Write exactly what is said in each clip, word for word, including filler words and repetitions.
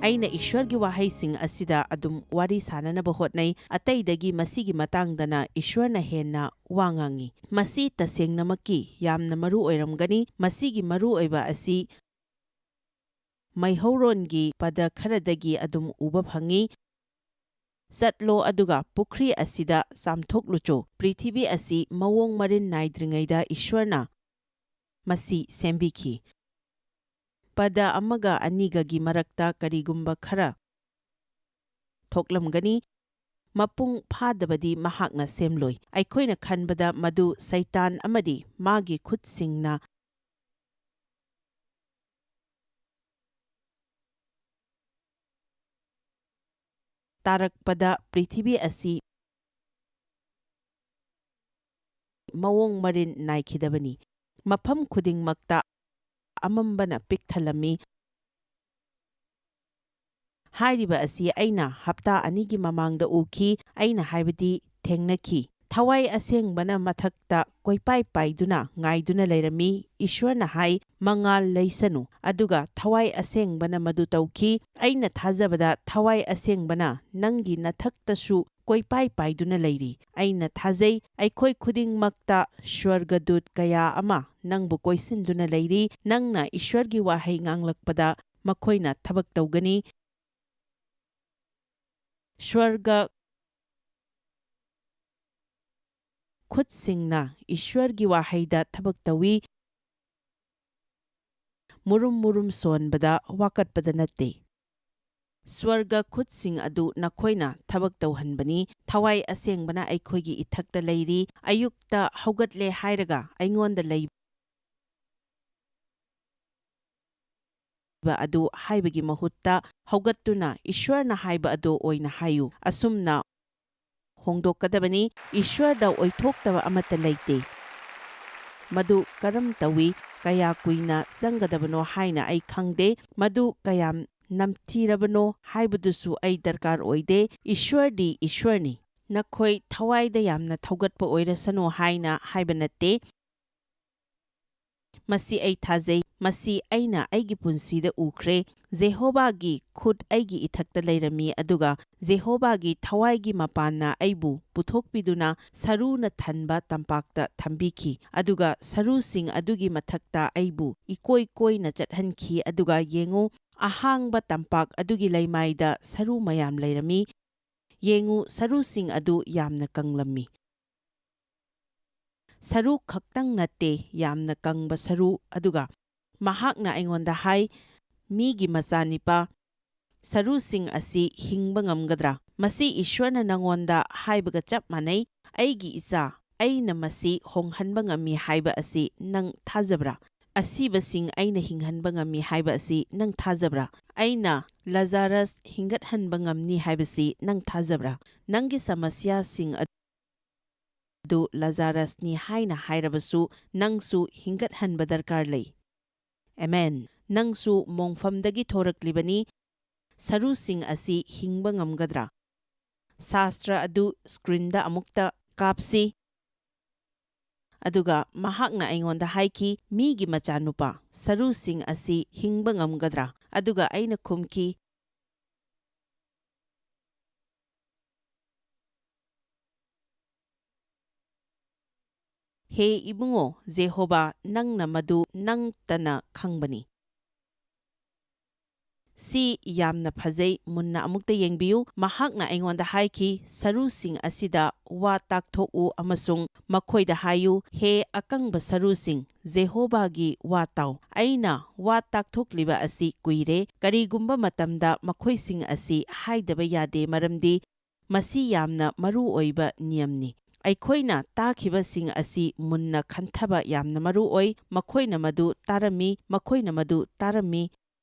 ꯑꯩꯅ ꯏꯁ꯭ꯋꯔꯒꯤ ꯋꯥꯍꯩꯁꯤꯡ ꯑꯁꯤꯗ ꯑꯗꯨꯝ ꯋꯥꯔꯤ ꯁꯥꯅꯅꯕ ꯍꯣꯠꯅꯩ, ꯑꯇꯩꯗꯒꯤ ꯃꯁꯤꯒꯤ ꯃꯇꯥꯡꯗꯅ ꯏꯁ꯭ꯋꯔꯅ ꯍꯦꯟꯅ ꯋꯥ ꯉꯥꯡꯉꯤ꯫ ꯃꯁꯤ ꯇꯁꯦꯡꯅꯃꯛꯀꯤ ꯌꯥꯝꯅ ꯃꯔꯨ ꯑꯣꯏꯔꯝꯒꯅꯤ꯫ ꯃꯁꯤꯒꯤ ꯃꯔꯨ ꯑꯣꯏꯕ ꯑꯁꯤ ꯃꯩꯍꯧꯔꯣꯟꯒꯤ ꯄꯗ ꯈꯔꯗꯒꯤ ꯑꯗꯨꯝ ꯎꯕ ꯐꯪꯉꯤ꯫ "ꯆꯠꯂꯣ ꯑꯗꯨꯒ ꯄꯨꯈ꯭ꯔꯤ ꯑꯁꯤꯗ ꯆꯥꯝꯊꯣꯛꯂꯨꯆꯣ"꯫ ꯄ꯭ꯔꯤꯊꯤꯕꯤ ꯑꯁꯤ ꯃꯑꯣꯡ ꯃꯔꯤꯟ ꯅꯥꯏꯗ꯭ꯔꯤꯉꯩꯗ ꯏꯁ꯭ꯋꯔꯅ ꯃꯁꯤ ꯁꯦꯝꯕꯤꯈꯤ꯫ ꯄꯗ ꯑꯃꯒ ꯑꯅꯤꯒꯒꯤ ꯃꯔꯛꯇ ꯀꯔꯤꯒꯨꯝꯕ ꯈꯔ ꯊꯣꯛꯂꯝꯒꯅꯤ꯫ ꯃꯄꯨꯡ ꯐꯥꯗꯕꯗꯤ ꯃꯍꯥꯛꯅ ꯁꯦꯝꯂꯣꯏ꯫ ꯑꯩꯈꯣꯏꯅ ꯈꯟꯕꯗ ꯃꯗꯨ ꯁꯩꯇꯥꯟ ꯑꯃꯗꯤ ꯃꯥꯒꯤ ꯈꯨꯠꯁꯤꯡꯅ ꯇꯥꯔꯛꯄꯗ ꯄ꯭ꯔꯤꯊꯤꯕꯤ ꯑꯁꯤ ꯃꯑꯣꯡ ꯃꯔꯤꯟ ꯅꯥꯏꯈꯤꯗꯕꯅꯤ꯫ ꯃꯐꯝ ꯈꯨꯗꯤꯡꯃꯛꯇ ꯑꯃꯝꯕꯅ ꯄꯤꯛ ꯊꯜꯂꯝꯃꯤ꯫ ꯍꯥꯏꯔꯤꯕ ꯑꯁꯤ ꯑꯩꯅ ꯍꯞꯇꯥ ꯑꯅꯤꯒꯤ ꯃꯃꯥꯡꯗ ꯎꯈꯤ, ꯑꯩꯅ ꯍꯥꯏꯕꯗꯤ ꯊꯦꯡꯅꯈꯤ꯫ ꯊꯋꯥꯏ ꯑꯁꯦꯡꯕꯅ ꯃꯊꯛꯇ ꯀꯣꯏꯄꯥꯏ ꯄꯥꯏꯗꯨꯅ ꯉꯥꯏꯗꯨꯅ ꯂꯩꯔꯝꯃꯤ꯫ ꯏꯁ꯭ꯋꯔꯅ ꯍꯥꯏ, "ꯃꯉꯥꯜ ꯂꯩꯁꯅꯨ"꯫ ꯑꯗꯨꯒ ꯊꯋꯥꯏ ꯑꯁꯦꯡꯕꯅ ꯃꯗꯨ ꯇꯧꯈꯤ꯫ ꯑꯩꯅ ꯊꯥꯖꯕꯗ ꯊꯋꯥꯏ ꯑꯁꯦꯡꯕꯅ ꯅꯪꯒꯤ ꯅꯊꯛꯇꯁꯨ ꯀꯣꯏꯄꯥꯏ ꯄꯥꯏꯗꯨꯅ ꯂꯩꯔꯤ꯫ ꯑꯩꯅ ꯊꯥꯖꯩ, ꯑꯩꯈꯣꯏ ꯈꯨꯗꯤꯡꯃꯛꯇ ꯁ꯭ꯋꯔꯒꯗꯨꯠ ꯀꯌꯥ ꯑꯃ ꯅꯪꯕꯨ ꯀꯣꯏꯁꯤꯟꯗꯨꯅ ꯂꯩꯔꯤ꯫ ꯅꯪꯅ ꯏꯁ꯭ꯋꯔꯒꯤ ꯋꯥꯍꯩ ꯉꯥꯡꯂꯛꯄꯗ ꯃꯈꯣꯏꯅ ꯊꯕꯛ ꯇꯧꯒꯅꯤ꯫ ꯁ꯭ꯋꯔꯒ ꯈꯨꯠꯁꯤꯡꯅ ꯏꯁ꯭ꯋꯔꯒꯤ ꯋꯥꯍꯩꯗ ꯊꯕꯛ ꯇꯧꯏ꯫ ꯃꯨꯔꯨꯝ ꯃꯨꯔꯨꯝ ꯁꯣꯟꯕꯗ ꯋꯥꯀꯠꯄꯗ ꯅꯠꯇꯦ꯫ ꯁ꯭ꯋꯔꯒ ꯈꯨꯠꯁꯤꯡ ꯑꯗꯨ ꯅꯈꯣꯏꯅ ꯊꯕꯛ ꯇꯧꯍꯟꯕꯅꯤ꯫ ꯊꯋꯥꯏ ꯑꯁꯦꯡꯕꯅ ꯑꯩꯈꯣꯏꯒꯤ ꯏꯊꯛꯇ ꯂꯩꯔꯤ꯫ ꯑꯌꯨꯛꯇ ꯍꯧꯒꯠꯂꯦ ꯍꯥꯏꯔꯒ ꯑꯩꯉꯣꯟꯗ ꯂꯩꯕ ꯑꯗꯨ ꯍꯥꯏꯕꯒꯤ ꯃꯍꯨꯠꯇ, ꯍꯧꯒꯠꯇꯨꯅ ꯏꯁ꯭ꯋꯔꯅ ꯍꯥꯏꯕ ꯑꯗꯨ ꯑꯣꯏꯅ ꯍꯥꯏꯌꯨ꯫ ꯑꯁꯨꯝꯅ ꯍꯣꯡꯗꯣꯛꯀꯗꯕꯅꯤ꯫ ꯏꯁ꯭ꯋꯔꯗ ꯑꯣꯏꯊꯣꯛꯇꯕ ꯑꯃꯠꯇ ꯂꯩꯇꯦ꯫ ꯃꯗꯨ ꯀꯔꯝ ꯇꯧꯏ, ꯀꯌꯥ ꯀꯨꯏꯅ ꯆꯪꯒꯗꯕꯅꯣ ꯍꯥꯏꯅ ꯑꯩ ꯈꯪꯗꯦ꯫ ꯃꯗꯨ ꯀꯌꯥꯝ ꯅꯝꯊꯤꯔꯕꯅꯣ ꯍꯥꯏꯕꯗꯨꯁꯨ ꯑꯩ ꯗꯔꯀꯥꯔ ꯑꯣꯏꯗꯦ꯫ ꯏꯁ꯭ꯋꯔꯗꯤ ꯏꯁ꯭ꯋꯔꯅꯤ꯫ ꯅꯈꯣꯏ ꯊꯋꯥꯏꯗ ꯌꯥꯝꯅ ꯊꯧꯒꯠꯄ ꯑꯣꯏꯔꯁꯅꯨ ꯍꯥꯏꯅ ꯍꯥꯏꯕ ꯅꯠꯇꯦ꯫ ꯃꯁꯤ ꯑꯩ ꯊꯥꯖꯩ꯫ ꯃꯁꯤ ꯑꯩꯅ ꯑꯩꯒꯤ ꯄꯨꯟꯁꯤꯗ ꯎꯈ꯭ꯔꯦ꯫ ꯖꯦꯍꯣꯚꯥꯒꯤ ꯈꯨꯠ ꯑꯩꯒꯤ ꯏꯊꯛꯇ ꯂꯩꯔꯝꯃꯤ, ꯑꯗꯨꯒ ꯖꯦꯍꯣꯚꯥꯒꯤ ꯊꯋꯥꯏꯒꯤ ꯃꯄꯥꯟꯅ ꯑꯩꯕꯨ ꯄꯨꯊꯣꯛꯄꯤꯗꯨꯅ ꯁꯔꯨꯅ ꯊꯟꯕ ꯇꯝꯄꯥꯛꯇ ꯊꯝꯕꯤꯈꯤ, ꯑꯗꯨꯒ ꯁꯔꯨꯁꯤꯡ ꯑꯗꯨꯒꯤ ꯃꯊꯛꯇ ꯑꯩꯕꯨ ꯏꯀꯣꯏ ꯀꯣꯏꯅ ꯆꯠꯍꯟꯈꯤ꯫ ꯑꯗꯨꯒ ꯌꯦꯡꯉꯨ, ꯑꯍꯥꯡꯕ ꯇꯝꯄꯥꯛ ꯑꯗꯨꯒꯤ ꯂꯩꯃꯥꯏꯗ ꯁꯔꯨ ꯃꯌꯥꯝ ꯂꯩꯔꯝꯃꯤ꯫ ꯌꯦꯡꯉꯨ, ꯁꯔꯨꯁꯤꯡ ꯑꯗꯨ ꯌꯥꯝꯅ ꯀꯪꯂꯝꯃꯤ꯫ ꯁꯔꯨ ꯈꯛꯇꯪ ꯅꯠꯇꯦ, ꯌꯥꯝꯅ ꯀꯪꯕ ꯁꯔꯨ꯫ ꯑꯗꯨꯒ ꯃꯍꯥꯛꯅ ꯑꯩꯉꯣꯟꯗ ꯍꯥꯏ, "ꯃꯤꯒꯤ ꯃꯆꯥꯅꯤꯄꯥ, ꯁꯔꯨꯁꯤꯡ ꯑꯁꯤ ꯍꯤꯡꯕ ꯉꯝꯒꯗ꯭ꯔꯥ?" ꯃꯁꯤ ꯏꯁ꯭ꯋꯔꯅ ꯅꯉꯣꯟꯗ ꯍꯥꯏꯕꯒ ꯆꯞ ꯃꯥꯟꯅꯩ, "ꯑꯩꯒꯤ ꯏꯆꯥ, ꯑꯩꯅ ꯃꯁꯤ ꯍꯣꯡꯍꯟꯕ ꯉꯝꯃꯤ ꯍꯥꯏꯕ ꯑꯁꯤ ꯅꯪ ꯊꯥꯖꯕ꯭ꯔꯥ? ꯑꯁꯤꯕꯁꯤꯡ ꯑꯩꯅ ꯍꯤꯡꯍꯟꯕ ꯉꯝꯃꯤ ꯍꯥꯏꯕ ꯑꯁꯤ ꯅꯪ ꯊꯥꯖꯕ꯭ꯔꯥ? ꯑꯩꯅ ꯂꯥꯖꯥꯔꯁ ꯍꯤꯡꯒꯠꯍꯟꯕ ꯉꯝꯅꯤ ꯍꯥꯏꯕꯁꯤ ꯅꯪ ꯊꯥꯖꯕ꯭ꯔꯥ? ꯅꯪꯒꯤ ꯁꯃꯁ꯭ꯌꯥꯁꯤꯡ ꯑꯗꯨ ꯂꯥꯖꯥꯔꯁꯅꯤ ꯍꯥꯏꯅ ꯍꯥꯏꯔꯕꯁꯨ, ꯅꯪꯁꯨ ꯍꯤꯡꯒꯠꯍꯟꯕ ꯗꯔꯀꯥꯔ ꯂꯩ꯫" ꯑꯦꯃꯦꯟ꯫ ꯅꯪꯁꯨ ꯃꯣꯡꯐꯝꯗꯒꯤ ꯊꯣꯔꯛꯂꯤꯕꯅꯤ꯫ ꯁꯔꯨꯁꯤꯡ ꯑꯁꯤ ꯍꯤꯡꯕ ꯉꯝꯒꯗ꯭ꯔꯥ? ꯁꯥꯁꯇ꯭ꯔ ꯑꯗꯨ ꯁ꯭ꯀ꯭ꯔꯤꯟꯗ ꯑꯃꯨꯛꯇ ꯀꯥꯞꯁꯤ꯫ ꯑꯗꯨꯒ ꯃꯍꯥꯛꯅ ꯑꯩꯉꯣꯟꯗ ꯍꯥꯏꯈꯤ, "ꯃꯤꯒꯤ ꯃꯆꯥꯅꯨꯄꯥ, ꯁꯔꯨꯁꯤꯡ ꯑꯁꯤ ꯍꯤꯡꯕ ꯉꯝꯒꯗ꯭ꯔꯥ?" ꯑꯗꯨꯒ ꯑꯩꯅ ꯈꯨꯝꯈꯤ, "ꯍꯦ ꯏꯕꯨꯡꯉꯣ ꯖꯦꯍꯣꯕꯥ, ꯅꯪꯅ ꯃꯗꯨ ꯅꯪꯇꯅ ꯈꯪꯕꯅꯤ꯫" ꯁꯤ ꯌꯥꯝꯅ ꯐꯖꯩ, ꯃꯨꯟꯅ ꯑꯃꯨꯛꯇ ꯌꯦꯡꯕꯤꯌꯨ꯫ ꯃꯍꯥꯛꯅ ꯑꯩꯉꯣꯟꯗ ꯍꯥꯏꯈꯤ, "ꯁꯔꯨꯁꯤꯡ ꯑꯁꯤꯗ ꯋꯥ ꯇꯥꯛꯊꯣꯛꯎ ꯑꯃꯁꯨꯡ ꯃꯈꯣꯏꯗ ꯍꯥꯏꯌꯨ, 'ꯍꯦ ꯑꯀꯪꯕ ꯁꯔꯨꯁꯤꯡ, ꯖꯦꯍꯣꯕꯥꯒꯤ ꯋꯥ ꯇꯥꯎ꯫ ꯑꯩꯅ ꯋꯥ ꯇꯥꯛꯊꯣꯛꯂꯤꯕ ꯑꯁꯤ ꯀꯨꯏꯔꯦ꯫ ꯀꯔꯤꯒꯨꯝꯕ ꯃꯇꯝꯗ ꯃꯈꯣꯏꯁꯤꯡ ꯑꯁꯤ ꯍꯥꯏꯗꯕ ꯌꯥꯗꯦ, ꯃꯔꯝꯗꯤ ꯃꯁꯤ ꯌꯥꯝꯅ ꯃꯔꯨ ꯑꯣꯏꯕ ꯅꯤꯌꯝꯅꯤ꯫ ꯑꯩꯈꯣꯏꯅ ꯇꯥꯈꯤꯕꯁꯤꯡ ꯑꯁꯤ ꯃꯨꯟꯅ ꯈꯟꯊꯕ ꯌꯥꯝꯅ ꯃꯔꯨ ꯑꯣꯏ꯫ ꯃꯈꯣꯏꯅ ꯃꯗꯨ ꯇꯥꯔꯝꯃꯤ, ꯃꯈꯣꯏꯅ ꯃꯗꯨ ꯇꯥꯔꯝꯃꯤ꯫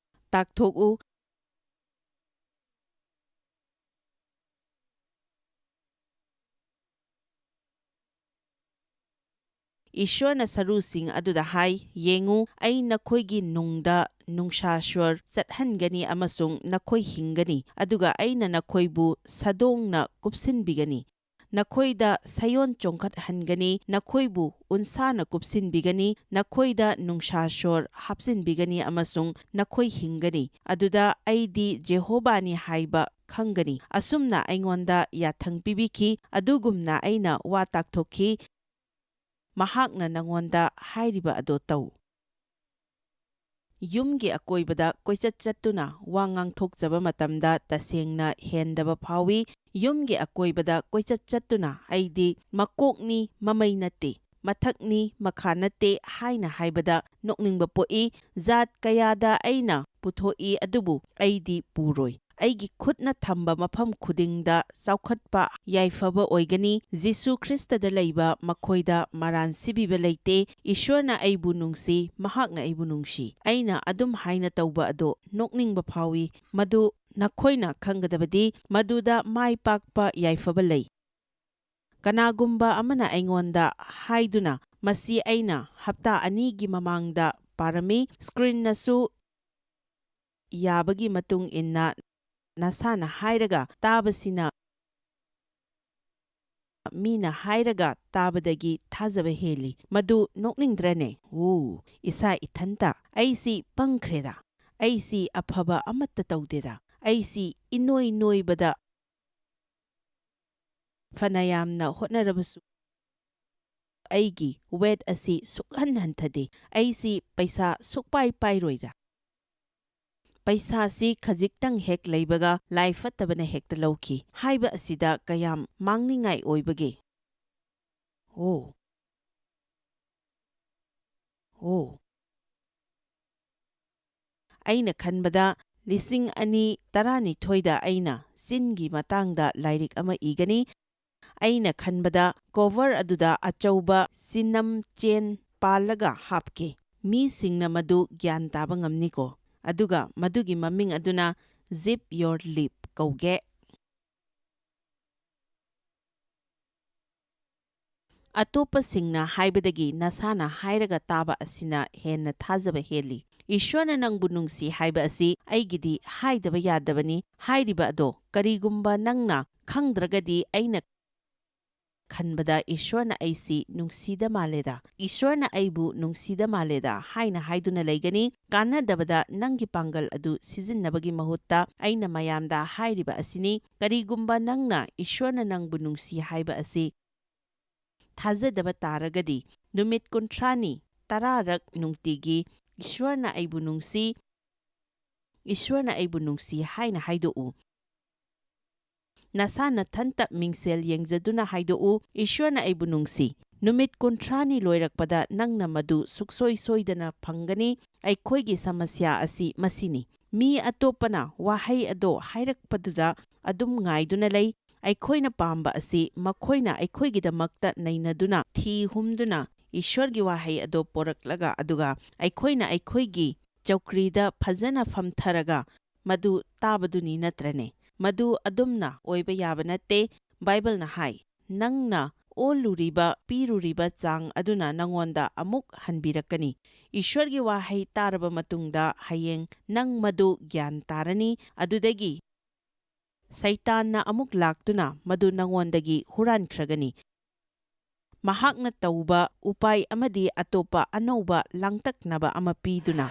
ꯇꯥꯛꯊꯣꯛꯎ꯫" ꯏꯁ꯭ꯋꯔꯅ ꯁꯔꯨꯁꯤꯡ ꯑꯗꯨꯗ ꯍꯥꯏ, "ꯌꯦꯡꯉꯨ, ꯑꯩ ꯅꯈꯣꯏꯒꯤ ꯅꯨꯡꯗ ꯅꯨꯡꯁꯥ ꯁ꯭ꯋꯔ ꯆꯠꯍꯟꯒꯅꯤ ꯑꯃꯁꯨꯡ ꯅꯈꯣꯏ ꯍꯤꯡꯒꯅꯤ, ꯑꯗꯨꯒ ꯑꯩꯅ ꯅꯈꯣꯏꯕꯨ ꯁꯥꯗꯣꯡꯅ ꯀꯨꯞꯁꯤꯟꯕꯤꯒꯅꯤ꯫ ꯅꯈꯣꯏꯗ ꯁꯌꯣꯟ ꯆꯣꯡꯈꯠꯍꯟꯒꯅꯤ, ꯅꯈꯣꯏꯕꯨ ꯎꯟꯁꯥꯅ ꯀꯨꯞꯁꯤꯟꯕꯤꯒꯅꯤ, ꯅꯈꯣꯏꯗ ꯅꯨꯡꯁꯥ ꯁꯣꯔ ꯍꯥꯞꯆꯤꯟꯕꯤꯒꯅꯤ ꯑꯃꯁꯨꯡ ꯅꯈꯣꯏ ꯍꯤꯡꯒꯅꯤ꯫ ꯑꯗꯨꯗ ꯑꯩꯗꯤ ꯖꯦꯍꯣꯕꯥꯅꯤ ꯍꯥꯏꯕ ꯈꯪꯒꯅꯤ꯫ ꯑꯁꯨꯝꯅ ꯑꯩꯉꯣꯟꯗ ꯌꯥꯊꯪ ꯄꯤꯕꯤꯈꯤ, ꯑꯗꯨꯒꯨꯝꯅ ꯑꯩꯅ ꯋꯥ ꯇꯥꯛꯊꯣꯛꯈꯤ꯫ ꯃꯍꯥꯛꯅ ꯅꯉꯣꯟꯗ ꯍꯥꯏꯔꯤꯕ ꯑꯗꯨ ꯇꯧ꯫ ꯌꯨꯝꯒꯤ ꯑꯀꯣꯏꯕꯗ ꯀꯣꯏꯆꯠ ꯆꯠꯇꯨꯅ ꯋꯥ ꯉꯥꯡꯊꯣꯛꯆꯕ ꯃꯇꯝꯗ ꯇꯁꯦꯡꯅ ꯍꯦꯟꯗꯕ ꯐꯥꯎꯏ꯫ ꯌꯨꯝꯒꯤ ꯑꯀꯣꯏꯕꯗ ꯀꯣꯏꯆꯠ ꯆꯠꯇꯨꯅ "ꯑꯩꯗꯤ ꯃꯀꯣꯛꯅꯤ, ꯃꯃꯩ ꯅꯠꯇꯦ, ꯃꯊꯛꯅꯤ, ꯃꯈꯥ ꯅꯠꯇꯦ" ꯍꯥꯏꯅ ꯍꯥꯏꯕꯗ ꯅꯣꯛꯅꯤꯡꯕ ꯄꯣꯛꯏ꯫ ꯖꯥꯠ ꯀꯌꯥꯗ ꯑꯩꯅ ꯄꯨꯊꯣꯛꯏ, ꯑꯗꯨꯕꯨ ꯑꯩꯗꯤ ꯄꯨꯔꯣꯏ꯫ ꯑꯩꯒꯤ ꯈꯨꯠꯅ ꯊꯝꯕ ꯃꯐꯝ ꯈꯨꯗꯤꯡꯗ ꯆꯥꯎꯈꯠꯄ ꯌꯥꯏꯐꯕ ꯑꯣꯏꯒꯅꯤ꯫ ꯖꯤꯁꯨ ꯈ꯭ꯔꯤꯁꯇꯗ ꯂꯩꯕ ꯃꯈꯣꯏꯗ ꯃꯔꯥꯟ ꯁꯤꯕꯤꯕ ꯂꯩꯇꯦ꯫ ꯏꯁ꯭ꯋꯔꯅ ꯑꯩꯕꯨ ꯅꯨꯡꯁꯤ, ꯃꯍꯥꯛꯅ ꯑꯩꯕꯨ ꯅꯨꯡꯁꯤ꯫ ꯑꯩꯅ ꯑꯗꯨꯝ ꯍꯥꯏꯅ ꯇꯧꯕ ꯑꯗꯣ ꯅꯣꯛꯅꯤꯡꯕ ꯐꯥꯎꯏ꯫ ꯃꯗꯨ ꯅꯈꯣꯏꯅ ꯈꯪꯒꯗꯕꯗꯤ ꯃꯗꯨꯗ ꯃꯥꯏ ꯄꯥꯛꯄ ꯌꯥꯏꯐꯕ ꯂꯩ꯫ ꯀꯅꯥꯒꯨꯝꯕ ꯑꯃꯅ ꯑꯩꯉꯣꯟꯗ ꯍꯥꯏꯗꯨꯅ, "ꯃꯁꯤ ꯑꯩꯅ ꯍꯞꯇꯥ ꯑꯅꯤꯒꯤ ꯃꯃꯥꯡꯗ ꯄꯥꯔꯝꯃꯤ, ꯁ꯭ꯀ꯭ꯔꯤꯟꯅꯁꯨ ꯌꯥꯕꯒꯤ ꯃꯇꯨꯡ ꯏꯟꯅ ꯅꯁꯥꯅ ꯍꯥꯏꯔꯒ ꯇꯥꯕꯁꯤꯅ ꯃꯤꯅ ꯍꯥꯏꯔꯒ ꯇꯥꯕꯗꯒꯤ ꯊꯥꯖꯕ ꯍꯦꯜꯂꯤ"꯫ ꯃꯗꯨ ꯅꯣꯛꯅꯤꯡꯗ꯭ꯔꯅꯦ? ꯑꯣ, ꯏꯁꯥ ꯏꯊꯟꯇ, "ꯑꯩꯁꯤ ꯄꯪꯈ꯭ꯔꯦꯗ, ꯑꯩꯁꯤ ꯑꯐꯕ ꯑꯃꯠꯇ ꯇꯧꯗꯦꯗ, ꯑꯩꯁꯤ ꯏꯅꯣꯏ ꯅꯣꯏꯕꯗ ꯐꯅ ꯌꯥꯝꯅ ꯍꯣꯠꯅꯔꯕꯁꯨ ꯑꯩꯒꯤ ꯋꯦꯠ ꯑꯁꯤ ꯁꯨꯛꯍꯟ ꯍꯟꯊꯗꯦ, ꯑꯩꯁꯤ ꯄꯩꯁꯥ ꯁꯨꯛꯄꯥꯏ ꯄꯥꯏꯔꯣꯏꯗ, ꯄꯩꯁꯥꯁꯤ ꯈꯖꯤꯛꯇꯪ ꯍꯦꯛ ꯂꯩꯕꯒ ꯂꯥꯏ ꯐꯠꯇꯕꯅ ꯍꯦꯛꯇ ꯂꯧꯈꯤ" ꯍꯥꯏꯕ ꯑꯁꯤꯗ ꯀꯌꯥꯝ ꯃꯥꯡꯅꯤꯡꯉꯥꯏ ꯑꯣꯏꯕꯒꯦ? ꯑꯣ, ꯑꯣ꯫ ꯑꯩꯅ ꯈꯟꯕꯗ ꯂꯤꯁꯤꯡ ꯑꯅꯤ ꯇꯔꯥꯅꯤꯊꯣꯏꯗ ꯑꯩꯅ ꯆꯤꯟꯒꯤ ꯃꯇꯥꯡꯗ ꯂꯥꯏꯔꯤꯛ ꯑꯃ ꯏꯒꯅꯤ꯫ ꯑꯩꯅ ꯈꯟꯕꯗ ꯀꯣꯚꯔ ꯑꯗꯨꯗ ꯑꯆꯧꯕ ꯆꯤꯅꯝ ꯆꯦꯟ ꯄꯥꯜꯂꯒ ꯍꯥꯞꯀꯦ꯫ ꯃꯤꯁꯤꯡꯅ ꯃꯗꯨ ꯒ꯭ꯌꯥꯟ ꯇꯥꯕ ꯉꯝꯅꯤꯀꯣ꯫ ꯑꯗꯨꯒ ꯃꯗꯨꯒꯤ ꯃꯃꯤꯡ ꯑꯗꯨꯅ "Zip Your Lip" ꯀꯧꯒꯦ꯫ ꯑꯇꯣꯞꯄꯁꯤꯡꯅ ꯍꯥꯏꯕꯗꯒꯤ ꯅꯁꯥꯅ ꯍꯥꯏꯔꯒ ꯇꯥꯕ ꯑꯁꯤꯅ ꯍꯦꯟꯅ ꯊꯥꯖꯕ ꯍꯦꯜꯂꯤ꯫ "ꯏꯁ꯭ꯋꯔꯅ ꯅꯪꯕꯨ ꯅꯨꯡꯁꯤ" ꯍꯥꯏꯕ ꯑꯁꯤ ꯑꯩꯒꯤꯗꯤ ꯍꯥꯏꯗꯕ ꯌꯥꯗꯕꯅꯤ ꯍꯥꯏꯔꯤꯕ ꯑꯗꯣ, ꯀꯔꯤꯒꯨꯝꯕ ꯅꯪꯅ ꯈꯪꯗ꯭ꯔꯒꯗꯤ ꯑꯩꯅ ꯈꯟꯕꯗ ꯏꯁ꯭ꯋꯔꯅ ꯑꯩꯁꯤ ꯅꯨꯡꯁꯤꯗ ꯃꯥꯜꯂꯦꯗ, ꯏꯁ꯭ꯋꯔꯅ ꯑꯩꯕꯨ ꯅꯨꯡꯁꯤꯗ ꯃꯥꯜꯂꯦꯗ" ꯍꯥꯏꯅ ꯍꯥꯏꯗꯨꯅ ꯂꯩꯒꯅꯤ꯫ ꯀꯥꯟꯅꯗꯕꯗ ꯅꯪꯒꯤ ꯄꯥꯡꯒꯜ ꯑꯗꯨ ꯁꯤꯖꯤꯟꯅꯕꯒꯤ ꯃꯍꯨꯠꯇ ꯑꯩꯅ ꯃꯌꯥꯝꯗ ꯍꯥꯏꯔꯤꯕ ꯑꯁꯤꯅꯤ, ꯀꯔꯤꯒꯨꯝꯕ ꯅꯪꯅ ꯏꯁ꯭ꯋꯔꯅ ꯅꯪꯕꯨ ꯅꯨꯡꯁꯤ ꯍꯥꯏꯕ ꯑꯁꯤ ꯊꯥꯖꯗꯕ ꯇꯥꯔꯒꯗꯤ, ꯅꯨꯃꯤꯠ ꯀꯨꯟꯊ꯭ꯔꯥꯅꯤ ꯇꯔꯥꯔꯛ ꯅꯨꯡꯇꯤꯒꯤ "ꯏꯁ꯭ꯋꯔꯅ ꯑꯩꯕꯨ ꯅꯨꯡꯁꯤ, ꯏꯁ꯭ꯋꯔꯅ ꯑꯩꯕꯨ ꯅꯨꯡꯁꯤ" ꯍꯥꯏꯅ ꯍꯥꯏꯗꯣꯛꯎ꯫ ꯅꯁꯥ ꯅꯊꯟꯇ ꯃꯤꯡꯁꯦꯜ ꯌꯦꯡꯖꯗꯨꯅ ꯍꯥꯏꯗꯣꯛꯎ, "ꯏꯁ꯭ꯋꯔꯅ ꯑꯩꯕꯨ ꯅꯨꯡꯁꯤ"꯫ ꯅꯨꯃꯤꯠ ꯀꯨꯟꯊ꯭ꯔꯥꯅꯤ ꯂꯣꯏꯔꯛꯄꯗ ꯅꯪꯅ ꯃꯗꯨ ꯁꯨꯛꯁꯣꯏ ꯁꯣꯏꯗꯅ ꯐꯪꯒꯅꯤ꯫ ꯑꯩꯈꯣꯏꯒꯤ ꯁꯃꯁ꯭ꯌꯥ ꯑꯁꯤ ꯃꯁꯤꯅꯤ꯫ ꯃꯤ ꯑꯇꯣꯞꯄꯅ ꯋꯥꯍꯩ ꯑꯗꯣ ꯍꯥꯏꯔꯛꯄꯗꯨꯗ ꯑꯗꯨꯝ ꯉꯥꯏꯗꯨꯅ ꯂꯩ꯫ ꯑꯩꯈꯣꯏꯅ ꯄꯥꯝꯕ ꯑꯁꯤ ꯃꯈꯣꯏꯅ ꯑꯩꯈꯣꯏꯒꯤꯗꯃꯛꯇ ꯅꯩꯅꯗꯨꯅ, ꯊꯤ ꯍꯨꯝꯗꯨꯅ ꯏꯁ꯭ꯋꯔꯒꯤ ꯋꯥꯍꯩ ꯑꯗꯣ ꯄꯣꯔꯛꯂꯒ, ꯑꯗꯨꯒ ꯑꯩꯈꯣꯏꯅ ꯑꯩꯈꯣꯏꯒꯤ ꯆꯧꯀ꯭ꯔꯤꯗ ꯐꯖꯅ ꯐꯝꯊꯔꯒ ꯃꯗꯨ ꯇꯥꯕꯗꯨꯅꯤ, ꯅꯠꯇ꯭ꯔꯅꯦ? ꯃꯗꯨ ꯑꯗꯨꯝꯅ ꯑꯣꯏꯕ ꯌꯥꯕ ꯅꯠꯇꯦ꯫ ꯕꯥꯏꯕꯜꯅ ꯍꯥꯏ, "ꯅꯪꯅ ꯑꯣꯜꯂꯨꯔꯤꯕ, ꯄꯤꯔꯨꯔꯤꯕ ꯆꯥꯡ ꯑꯗꯨꯅ ꯅꯉꯣꯟꯗ ꯑꯃꯨꯛ ꯍꯟꯕꯤꯔꯛꯀꯅꯤ"꯫ ꯏꯁ꯭ꯋꯔꯒꯤ ꯋꯥꯍꯩ ꯇꯥꯔꯕ ꯃꯇꯨꯡꯗ ꯍꯌꯦꯡ ꯅꯪ ꯃꯗꯨ ꯒ꯭ꯌꯥꯟ ꯇꯥꯔꯅꯤ꯫ ꯑꯗꯨꯗꯒꯤ ꯁꯩꯇꯥꯟꯅ ꯑꯃꯨꯛ ꯂꯥꯛꯇꯨꯅ ꯃꯗꯨ ꯅꯉꯣꯟꯗꯒꯤ ꯍꯨꯔꯥꯟꯈ꯭ꯔꯒꯅꯤ꯫ ꯃꯍꯥꯛꯅ ꯇꯧꯕ ꯎꯄꯥꯏ ꯑꯃꯗꯤ ꯑꯇꯣꯞꯄ ꯑꯅꯧꯕ ꯂꯥꯡꯇꯛꯅꯕ ꯑꯃ ꯄꯤꯗꯨꯅ,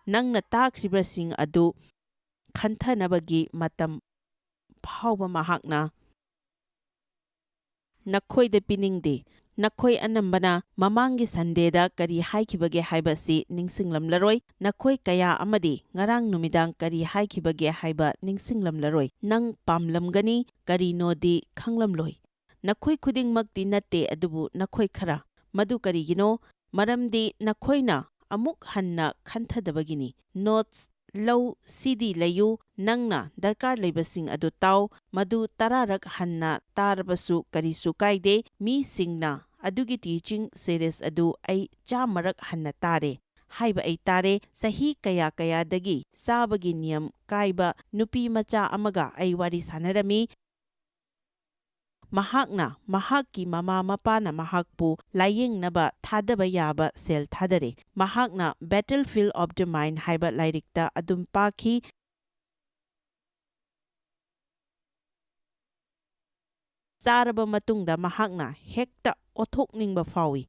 ꯅꯪꯅ ꯇꯥꯈ꯭ꯔꯤꯕꯁꯤꯡ ꯑꯗꯨ ꯈꯟꯊꯅꯕꯒꯤ ꯃꯇꯝ ꯐꯥꯎꯕ ꯃꯍꯥꯛꯅ ꯅꯈꯣꯏꯗ ꯄꯤꯅꯤꯡꯗꯦ꯫ ꯅꯈꯣꯏ ꯑꯅꯝꯕꯅ ꯃꯃꯥꯡꯒꯤ ꯁꯟꯗꯦꯗ ꯀꯔꯤ ꯍꯥꯏꯈꯤꯕꯒꯦ ꯍꯥꯏꯕ ꯑꯁꯤ ꯅꯤꯡꯁꯤꯡꯂꯝꯂꯔꯣꯏ꯫ ꯅꯈꯣꯏ ꯀꯌꯥ ꯑꯃꯗꯤ ꯉꯔꯥꯡ ꯅꯨꯃꯤꯗꯥꯡ ꯀꯔꯤ ꯍꯥꯏꯈꯤꯕꯒꯦ ꯍꯥꯏꯕ ꯅꯤꯡꯁꯤꯡꯂꯝꯂꯔꯣꯏ꯫ ꯅꯪ ꯄꯥꯝꯂꯝꯒꯅꯤ, ꯀꯔꯤꯅꯣꯗꯤ ꯈꯪꯂꯝꯂꯣꯏ꯫ ꯅꯈꯣꯏ ꯈꯨꯗꯤꯡꯃꯛꯇꯤ ꯅꯠꯇꯦ, ꯑꯗꯨꯕꯨ ꯅꯈꯣꯏ ꯈꯔ꯫ ꯃꯗꯨ ꯀꯔꯤꯒꯤꯅꯣ? ꯃꯔꯝꯗꯤ ꯅꯈꯣꯏꯅ ꯑꯃꯨꯛ ꯍꯟꯅ ꯈꯟꯊꯗꯕꯒꯤꯅꯤ꯫ ꯅꯣꯠꯁ ꯂꯧ, ꯁꯤꯗꯤ ꯂꯩꯌꯨ, ꯅꯪꯅ ꯗꯔꯀꯥꯔ ꯂꯩꯕꯁꯤꯡ ꯑꯗꯨ ꯇꯥꯎ, ꯃꯗꯨ ꯇꯔꯥꯔꯛ ꯍꯟꯅ ꯇꯥꯔꯕꯁꯨ ꯀꯔꯤꯁꯨ ꯀꯥꯏꯗꯦ꯫ ꯃꯤꯁꯤꯡꯅ ꯑꯗꯨꯒꯤ ꯇꯤꯆꯤꯡ ꯁꯦꯔꯤꯁ ꯑꯗꯨ ꯑꯩ ꯆꯥꯝꯃꯔꯛ ꯍꯟꯅ ꯇꯥꯔꯦ ꯍꯥꯏꯕ ꯑꯩ ꯇꯥꯔꯦ꯫ ꯆꯍꯤ ꯀꯌꯥ ꯀꯌꯥꯗꯒꯤ ꯆꯥꯕꯒꯤ ꯅꯤꯌꯝ ꯀꯥꯏꯕ ꯅꯨꯄꯤ ꯃꯆꯥ ꯑꯃꯒ ꯑꯩ ꯋꯥꯔꯤ ꯁꯥꯟꯅꯔꯝꯃꯤ꯫ ꯃꯍꯥꯛꯅ ꯃꯍꯥꯛꯀꯤ ꯃꯃꯥ ꯃꯄꯥꯅ ꯃꯍꯥꯛꯄꯨ ꯂꯥꯌꯦꯡꯅꯕ ꯊꯥꯗꯕ ꯌꯥꯕ ꯁꯦꯜ ꯊꯥꯗꯔꯦ꯫ ꯃꯍꯥꯛꯅ Battlefield of the Mind ꯍꯥꯏꯕ ꯂꯥꯏꯔꯤꯛꯇ ꯑꯗꯨꯝ ꯄꯥꯈꯤ꯫ ꯆꯥꯔꯕ ꯃꯇꯨꯡꯗ ꯃꯍꯥꯛꯅ ꯍꯦꯛꯇ ꯑꯣꯊꯣꯛꯅꯤꯡꯕ ꯐꯥꯎꯏ꯫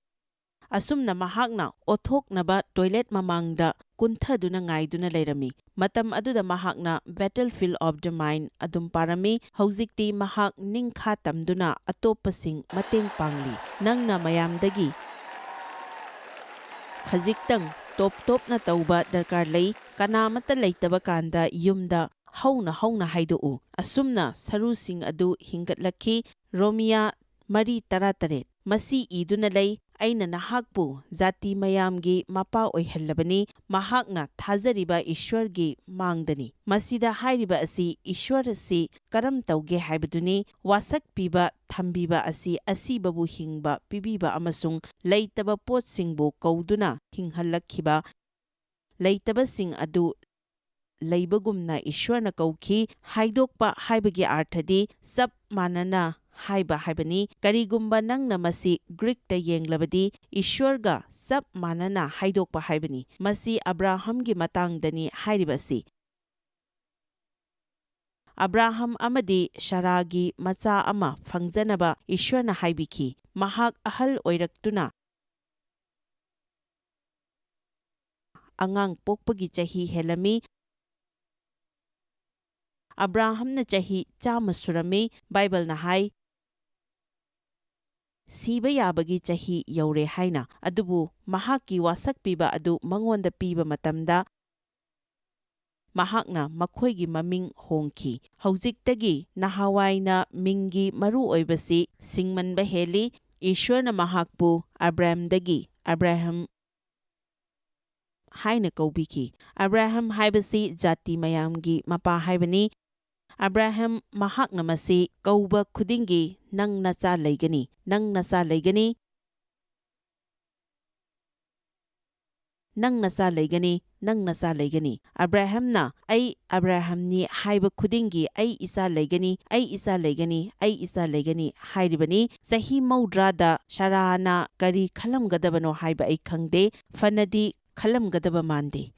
ꯑꯁꯨꯝꯅ ꯃꯍꯥꯛꯅ ꯑꯣꯊꯣꯛꯅꯕ ꯇꯣꯏꯂꯦꯠ ꯃꯃꯥꯡꯗ ꯀꯨꯟꯊꯗꯨꯅ ꯉꯥꯏꯗꯨꯅ ꯂꯩꯔꯝꯃꯤ꯫ ꯃꯇꯝ ꯑꯗꯨꯗ ꯃꯍꯥꯛꯅ Battlefield of the Mind ꯑꯗꯨꯝ ꯄꯥꯔꯝꯃꯤ꯫ ꯍꯧꯖꯤꯛꯇꯤ ꯃꯍꯥꯛ ꯅꯤꯡꯈꯥ ꯇꯝꯗꯨꯅ ꯑꯇꯣꯞꯄꯁꯤꯡ ꯃꯇꯦꯡ ꯄꯥꯡꯂꯤ꯫ ꯅꯪꯅ ꯃꯌꯥꯝꯗꯒꯤ ꯈꯖꯤꯛꯇꯪ ꯇꯣꯞ ꯇꯣꯞꯅ ꯇꯧꯕ ꯗꯔꯀꯥꯔ ꯂꯩ꯫ ꯀꯅꯥꯃꯠꯇ ꯂꯩꯇꯕ ꯀꯥꯟꯗ ꯌꯨꯝꯗ ꯍꯧꯅ ꯍꯧꯅ ꯍꯥꯏꯗꯣꯛꯎ꯫ ꯑꯁꯨꯝꯅ ꯁꯔꯨꯁꯤꯡ ꯑꯗꯨ ꯍꯤꯡꯒꯠꯂꯛꯈꯤ꯫ ꯔꯣꯃꯤꯌꯥ ꯃꯔꯤ ꯇꯔꯥꯇꯔꯦꯠ꯫ ꯃꯁꯤ ꯏꯗꯨꯅ ꯂꯩ, "ꯑꯩꯅ ꯅꯍꯥꯛꯄꯨ ꯖꯥꯇꯤ ꯃꯌꯥꯝꯒꯤ ꯃꯄꯥ ꯑꯣꯏꯍꯜꯂꯕꯅꯤ, ꯃꯍꯥꯛꯅ ꯊꯥꯖꯔꯤꯕ ꯏꯁ꯭ꯋꯔꯒꯤ ꯃꯥꯡꯗꯅꯤ"꯫ ꯃꯁꯤꯗ ꯍꯥꯏꯔꯤꯕ ꯑꯁꯤ ꯏꯁ꯭ꯋꯔ ꯑꯁꯤ ꯀꯔꯝ ꯇꯧꯒꯦ ꯍꯥꯏꯕꯗꯨꯅꯤ꯫ ꯋꯥꯁꯛ ꯄꯤꯕ, ꯊꯝꯕꯤꯕ ꯑꯁꯤ ꯑꯁꯤꯕꯕꯨ ꯍꯤꯡꯕ ꯄꯤꯕꯤꯕ ꯑꯃꯁꯨꯡ ꯂꯩꯇꯕ ꯄꯣꯠꯁꯤꯡꯕꯨ ꯀꯧꯗꯨꯅ ꯍꯤꯡꯍꯜꯂꯛꯈꯤꯕ, ꯂꯩꯇꯕꯁꯤꯡ ꯑꯗꯨ ꯂꯩꯕꯒꯨꯝꯅ ꯏꯁ꯭ꯋꯔꯅ ꯀꯧꯈꯤ꯫ ꯍꯥꯏꯗꯣꯛꯄ ꯍꯥꯏꯕꯒꯤ ꯑꯥꯔꯊꯗꯤ ꯆꯞ ꯃꯥꯟꯅꯅ ꯍꯥꯏꯕ ꯍꯥꯏꯕꯅꯤ꯫ ꯀꯔꯤꯒꯨꯝꯕ ꯅꯪꯅ ꯃꯁꯤ ꯒ꯭ꯔꯤꯛꯇ ꯌꯦꯡꯂꯕꯗꯤ, ꯏꯁ꯭ꯋꯔꯒ ꯆꯞ ꯃꯥꯟꯅꯅ ꯍꯥꯏꯗꯣꯛꯄ ꯍꯥꯏꯕꯅꯤ꯫ ꯃꯁꯤ ꯑꯕ꯭ꯔꯥꯍꯝꯒꯤ ꯃꯇꯥꯡꯗꯅꯤ ꯍꯥꯏꯔꯤꯕ ꯑꯁꯤ꯫ ꯑꯕ꯭ꯔꯥꯍꯝ ꯑꯃꯗꯤ ꯁꯥꯔꯥꯒꯤ ꯃꯆꯥ ꯑꯃ ꯐꯪꯖꯅꯕ ꯏꯁ꯭ꯋꯔꯅ ꯍꯥꯏꯕꯤꯈꯤ꯫ ꯃꯍꯥꯛ ꯑꯍꯜ ꯑꯣꯏꯔꯛꯇꯨꯅ ꯑꯉꯥꯡ ꯄꯣꯛꯄꯒꯤ ꯆꯍꯤ ꯍꯦꯜꯂꯝꯃꯤ꯫ ꯑꯕ꯭ꯔꯥꯍꯝꯅ ꯆꯍꯤ ꯆꯥꯝꯃ ꯁꯨꯔꯝꯃꯤ꯫ ꯕꯥꯏꯕꯜꯅ ꯍꯥꯏ, "ꯁꯤꯕ ꯌꯥꯕꯒꯤ ꯆꯍꯤ ꯌꯧꯔꯦ" ꯍꯥꯏꯅ꯫ ꯑꯗꯨꯕꯨ ꯃꯍꯥꯛꯀꯤ ꯋꯥꯁꯛ ꯄꯤꯕ ꯑꯗꯨ ꯃꯉꯣꯟꯗ ꯄꯤꯕ ꯃꯇꯝꯗ, ꯃꯍꯥꯛꯅ ꯃꯈꯣꯏꯒꯤ ꯃꯃꯤꯡ ꯍꯣꯡꯈꯤ꯫ ꯍꯧꯖꯤꯛꯇꯒꯤ ꯅꯍꯥꯋꯥꯏꯅ ꯃꯤꯡꯒꯤ ꯃꯔꯨ ꯑꯣꯏꯕꯁꯤ ꯁꯤꯡꯃꯟꯕ ꯍꯦꯜꯂꯤ꯫ ꯏꯁ꯭ꯋꯔꯅ ꯃꯍꯥꯛꯄꯨ ꯑꯕ꯭ꯔꯥꯝꯗꯒꯤ ꯑꯕ꯭ꯔꯥꯍꯝ ꯍꯥꯏꯅ ꯀꯧꯕꯤꯈꯤ꯫ ꯑꯕ꯭ꯔꯥꯍꯝ ꯍꯥꯏꯕꯁꯤ ꯖꯥꯇꯤ ꯃꯌꯥꯝꯒꯤ ꯃꯄꯥ ꯍꯥꯏꯕꯅꯤ꯫ ꯑꯕ꯭ꯔꯥꯍꯝ, ꯃꯍꯥꯛꯅ ꯃꯁꯤ ꯀꯧꯕ ꯈꯨꯗꯤꯡꯒꯤ, "ꯅꯪ ꯅꯆꯥ ꯂꯩꯒꯅꯤ, ꯅꯪ ꯅꯆꯥ ꯂꯩꯒꯅꯤ, ꯅꯪ ꯅꯆꯥ ꯂꯩꯒꯅꯤ, ꯅꯪ ꯅꯆꯥ ꯂꯩꯒꯅꯤ"꯫ ꯑꯕ꯭ꯔꯥꯍꯝꯅ, "ꯑꯩ ꯑꯕ꯭ꯔꯥꯍꯝꯅꯤ" ꯍꯥꯏꯕ ꯈꯨꯗꯤꯡꯒꯤ, "ꯑꯩ ꯏꯆꯥ ꯂꯩꯒꯅꯤ, ꯑꯩ ꯏꯆꯥ ꯂꯩꯒꯅꯤ, ꯑꯩ ꯏꯆꯥ ꯂꯩꯒꯅꯤ" ꯍꯥꯏꯔꯤꯕꯅꯤ꯫ ꯆꯍꯤ ꯃꯧꯗ꯭ꯔꯥꯗ ꯁꯥꯔꯥꯅ ꯀꯔꯤ ꯈꯜꯂꯝꯒꯗꯕꯅꯣ ꯍꯥꯏꯕ ꯑꯩ ꯈꯪꯗꯦ꯫ ꯐꯅꯗꯤ ꯈꯜꯂꯝꯒꯗꯕ ꯃꯥꯟꯗꯦ꯫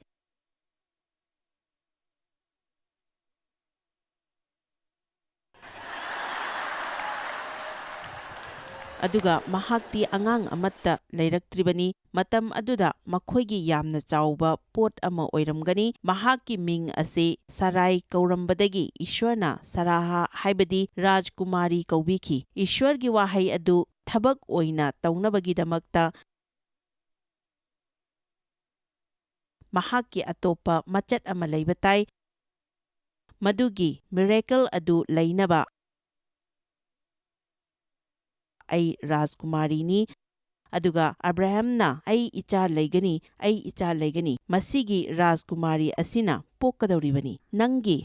ꯑꯗꯨꯒ ꯃꯍꯥꯛꯇꯤ ꯑꯉꯥꯡ ꯑꯃꯠꯇ ꯂꯩꯔꯛꯇ꯭ꯔꯤꯕꯅꯤ꯫ ꯃꯇꯝ ꯑꯗꯨꯗ ꯃꯈꯣꯏꯒꯤ ꯌꯥꯝꯅ ꯆꯥꯎꯕ ꯄꯣꯠ ꯑꯃ ꯑꯣꯏꯔꯝꯒꯅꯤ꯫ ꯃꯍꯥꯛꯀꯤ ꯃꯤꯡ ꯑꯁꯤ ꯁꯔꯥꯏ ꯀꯧꯔꯝꯕꯗꯒꯤ ꯏꯁ꯭ꯋꯔꯅ ꯁꯔꯥꯍ, ꯍꯥꯏꯕꯗꯤ ꯔꯥꯖꯀꯨꯃꯥꯔꯤ ꯀꯧꯕꯤꯈꯤ꯫ ꯏꯁ꯭ꯋꯔꯒꯤ ꯋꯥꯍꯩ ꯑꯗꯨ ꯊꯕꯛ ꯑꯣꯏꯅ ꯇꯧꯅꯕꯒꯤꯗꯃꯛꯇ ꯃꯍꯥꯛꯀꯤ ꯑꯇꯣꯞꯄ ꯃꯆꯠ ꯑꯃ ꯂꯩꯕ ꯇꯥꯏ꯫ ꯃꯗꯨꯒꯤ miracle ꯑꯗꯨ ꯂꯩꯅꯕ ꯑꯩ ꯔꯥꯖꯀꯨꯃꯥꯔꯤꯅꯤ, ꯑꯗꯨꯒ ꯑꯕ꯭ꯔꯥꯍꯝꯅ, "ꯑꯩ ꯏꯆꯥ ꯂꯩꯒꯅꯤ, ꯑꯩ ꯏꯆꯥ ꯂꯩꯒꯅꯤ, ꯃꯁꯤꯒꯤ ꯔꯥꯖꯀꯨꯃꯥꯔꯤ ꯑꯁꯤꯅ ꯄꯣꯛꯀꯗꯧꯔꯤꯕꯅꯤ"꯫ ꯅꯪꯒꯤ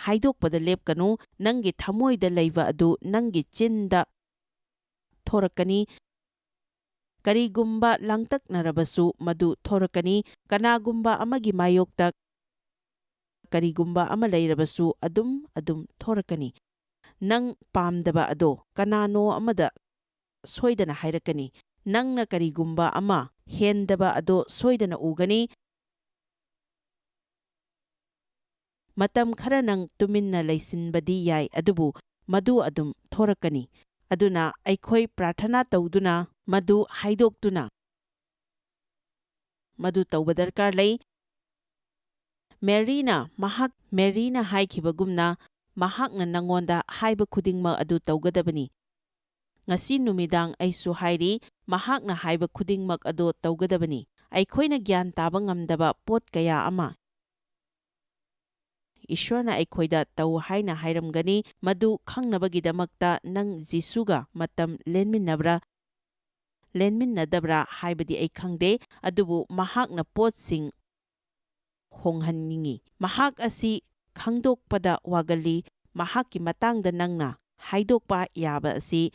ꯍꯥꯏꯗꯣꯛꯄꯗ ꯂꯦꯞꯀꯅꯨ, ꯅꯪꯒꯤ ꯊꯃꯣꯏꯗ ꯂꯩꯕ ꯑꯗꯨ ꯅꯪꯒꯤ ꯆꯤꯟꯗ ꯊꯣꯔꯛꯀꯅꯤ꯫ ꯀꯔꯤꯒꯨꯝꯕ ꯂꯥꯡꯇꯛꯅꯔꯕꯁꯨ ꯃꯗꯨ ꯊꯣꯔꯛꯀꯅꯤ꯫ ꯀꯅꯥꯒꯨꯝꯕ ꯑꯃꯒꯤ ꯃꯥꯌꯣꯛꯇ ꯀꯔꯤꯒꯨꯝꯕ ꯑꯃ ꯂꯩꯔꯕꯁꯨ ꯑꯗꯨꯝ, ꯑꯗꯨꯝ ꯊꯣꯔꯛꯀꯅꯤ꯫ ꯅꯪ ꯄꯥꯝꯗꯕ ꯑꯗꯣ ꯀꯅꯥꯅꯣ ꯑꯃꯗ ꯁꯣꯏꯗꯅ ꯍꯥꯏꯔꯛꯀꯅꯤ꯫ ꯅꯪꯅ ꯀꯔꯤꯒꯨꯝꯕ ꯑꯃ ꯍꯦꯟꯗꯕ ꯑꯗꯣ ꯁꯣꯏꯗꯅ ꯎꯒꯅꯤ꯫ ꯃꯇꯝ ꯈꯔ ꯅꯪ ꯇꯨꯃꯤꯟꯅ ꯂꯩꯁꯤꯟꯕꯗꯤ ꯌꯥꯏ, ꯑꯗꯨꯕꯨ ꯃꯗꯨ ꯑꯗꯨꯝ ꯊꯣꯔꯛꯀꯅꯤ꯫ ꯑꯗꯨꯅ ꯑꯩꯈꯣꯏ ꯄ꯭ꯔꯥꯔꯊꯅꯥ ꯇꯧꯗꯨꯅ ꯃꯗꯨ ꯍꯥꯏꯗꯣꯛꯇꯨꯅ ꯃꯗꯨ ꯇꯧꯕ ꯗꯔꯀꯥꯔ ꯂꯩ꯫ ꯃꯦꯔꯤꯅ ꯃꯍꯥꯛ, ꯃꯦꯔꯤꯅ ꯍꯥꯏꯈꯤꯕꯒꯨꯝꯅ, ꯃꯍꯥꯛꯅ ꯅꯉꯣꯟꯗ ꯍꯥꯏꯕ ꯈꯨꯗꯤꯡꯃꯛ ꯑꯗꯨ ꯇꯧꯒꯗꯕꯅꯤ꯫ ꯉꯁꯤ ꯅꯨꯃꯤꯗꯥꯡ ꯑꯩꯁꯨ ꯍꯥꯏꯔꯤ, ꯃꯍꯥꯛꯅ ꯍꯥꯏꯕ ꯈꯨꯗꯤꯡꯃꯛ ꯑꯗꯨ ꯇꯧꯒꯗꯕꯅꯤ꯫ ꯑꯩꯈꯣꯏꯅ ꯒ꯭ꯌꯥꯟ ꯇꯥꯕ ꯉꯝꯗꯕ ꯄꯣꯠ ꯀꯌꯥ ꯑꯃ ꯏꯁ꯭ꯋꯔꯅ ꯑꯩꯈꯣꯏꯗ ꯇꯧ ꯍꯥꯏꯅ ꯍꯥꯏꯔꯝꯒꯅꯤ꯫ ꯃꯗꯨ ꯈꯪꯅꯕꯒꯤꯗꯃꯛꯇ ꯅꯪ ꯖꯤꯁꯨꯒ ꯃꯇꯝ ꯂꯦꯟꯃꯤꯟꯅꯕ꯭ꯔꯥ, ꯂꯦꯟꯃꯤꯟꯅꯗꯕ꯭ꯔꯥ ꯍꯥꯏꯕꯗꯤ ꯑꯩ ꯈꯪꯗꯦ, ꯑꯗꯨꯕꯨ ꯃꯍꯥꯛꯅ ꯄꯣꯠꯁꯤꯡ ꯍꯣꯡꯍꯟꯅꯤꯡꯏ꯫ ꯃꯍꯥꯛ ꯑꯁꯤ ꯈꯪꯗꯣꯛꯄꯗ ꯋꯥꯒꯜꯂꯤ꯫ ꯃꯍꯥꯛꯀꯤ ꯃꯇꯥꯡꯗ ꯅꯪꯅ ꯍꯥꯏꯗꯣꯛꯄ ꯌꯥꯕ ꯑꯁꯤ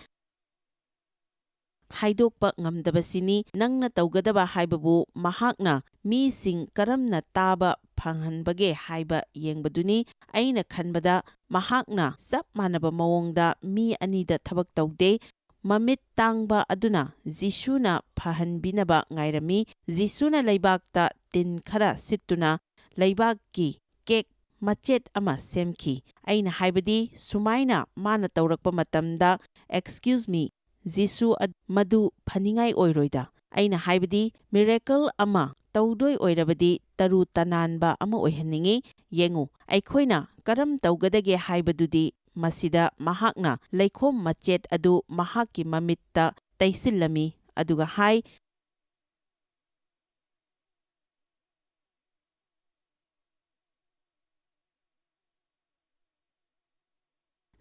ꯍꯥꯏꯗꯣꯛꯄ ꯉꯝꯗꯕꯁꯤꯅꯤ꯫ ꯅꯪꯅ ꯇꯧꯒꯗꯕ ꯍꯥꯏꯕꯕꯨ ꯃꯍꯥꯛꯅ ꯃꯤꯁꯤꯡ ꯀꯔꯝꯅ ꯇꯥꯕ ꯐꯪꯍꯟꯕꯒꯦ ꯍꯥꯏꯕ ꯌꯦꯡꯕꯗꯨꯅꯤ꯫ ꯑꯩꯅ ꯈꯟꯕꯗ ꯃꯍꯥꯛꯅ ꯆꯞ ꯃꯥꯟꯅꯕ ꯃꯑꯣꯡꯗ ꯃꯤ ꯑꯅꯤꯗ ꯊꯕꯛ ꯇꯧꯗꯦ꯫ ꯃꯃꯤꯠ ꯇꯥꯡꯕ ꯑꯗꯨꯅ ꯖꯤꯁꯨꯅ ꯐꯍꯟꯕꯤꯅꯕ ꯉꯥꯏꯔꯝꯃꯤ꯫ ꯖꯤꯁꯨꯅ ꯂꯩꯕꯥꯛꯇ ꯇꯤꯟ ꯈꯔ ꯁꯤꯠꯇꯨꯅ ꯂꯩꯕꯥꯛꯀꯤ ꯀꯦꯛ ꯃꯆꯦꯠ ꯑꯃ ꯁꯦꯝꯈꯤ꯫ ꯑꯩꯅ ꯍꯥꯏꯕꯗꯤ, ꯁꯨꯃꯥꯏꯅ ꯃꯥꯅ ꯇꯧꯔꯛꯄ ꯃꯇꯝꯗ, "Excuse me, ꯖꯤꯁꯨ ꯑꯗ-, ꯃꯗꯨ ꯐꯅꯤꯡꯉꯥꯏ ꯑꯣꯏꯔꯣꯏꯗ?" ꯑꯩꯅ ꯍꯥꯏꯕꯗꯤ, miracle ꯑꯃ ꯇꯧꯗꯣꯏ ꯑꯣꯏꯔꯕꯗꯤ ꯇꯔꯨ ꯇꯅꯥꯟꯕ ꯑꯃ ꯑꯣꯏꯍꯟꯅꯤꯡꯏ꯫ ꯌꯦꯡꯉꯨ, ꯑꯩꯈꯣꯏꯅ ꯀꯔꯝ ꯇꯧꯒꯗꯒꯦ ꯍꯥꯏꯕꯗꯨꯗꯤ, ꯃꯁꯤꯗ ꯃꯍꯥꯛꯅ ꯂꯩꯈꯣꯝ ꯃꯆꯦꯠ ꯑꯗꯨ ꯃꯍꯥꯛꯀꯤ ꯃꯃꯤꯠꯇ ꯇꯩꯁꯤꯜꯂꯝꯃꯤ, ꯑꯗꯨꯒ ꯍꯥꯏ,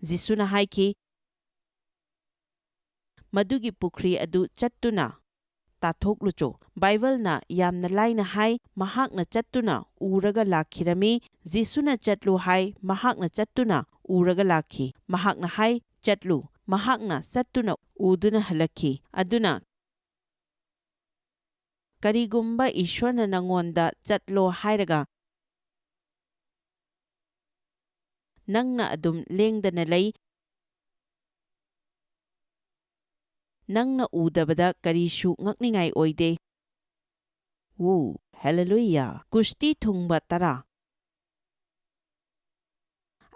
ꯖꯤꯁꯨꯅ ꯍꯥꯏꯈꯤ, "ꯃꯗꯨꯒꯤ ꯄꯨꯈ꯭ꯔꯤ ꯑꯗꯨ ꯆꯠꯇꯨꯅ ꯇꯥꯊꯣꯛꯂꯨꯆꯣ꯫" ꯕꯥꯏꯕꯜꯅ ꯌꯥꯝꯅ ꯂꯥꯏꯅ ꯍꯥꯏ, "ꯃꯍꯥꯛꯅ ꯆꯠꯇꯨꯅ ꯎꯔꯒ ꯂꯥꯛꯈꯤꯔꯝꯃꯤ꯫" ꯖꯤꯁꯨꯅ "ꯆꯠꯂꯨ" ꯍꯥꯏ, ꯃꯍꯥꯛꯅ ꯆꯠꯇꯨꯅ ꯎꯔꯒ ꯂꯥꯛꯈꯤ꯫ ꯃꯍꯥꯛꯅ ꯍꯥꯏ, "ꯆꯠꯂꯨ꯫" ꯃꯍꯥꯛꯅ ꯆꯠꯇꯨꯅ ꯎꯗꯨꯅ ꯍꯜꯂꯛꯈꯤ꯫ ꯑꯗꯨꯅ ꯀꯔꯤꯒꯨꯝꯕ ꯏꯁꯣꯔꯅ ꯅꯉꯣꯟꯗ "ꯆꯠꯂꯣ" ꯍꯥꯏꯔꯒ ꯅꯪꯅ ꯑꯗꯨꯝ ꯂꯦꯡꯗꯅ ꯂꯩ, ꯅꯪꯅ ꯎꯗꯕꯗ ꯀꯔꯤꯁꯨ ꯉꯛꯅꯤꯡꯉꯥꯏ ꯑꯣꯏꯗꯦ꯫ ꯋꯨ, ꯍꯦꯂꯦꯂꯨꯌꯥ! ꯀꯨꯁꯇꯤ ꯊꯨꯡꯕ ꯇꯔꯥ꯫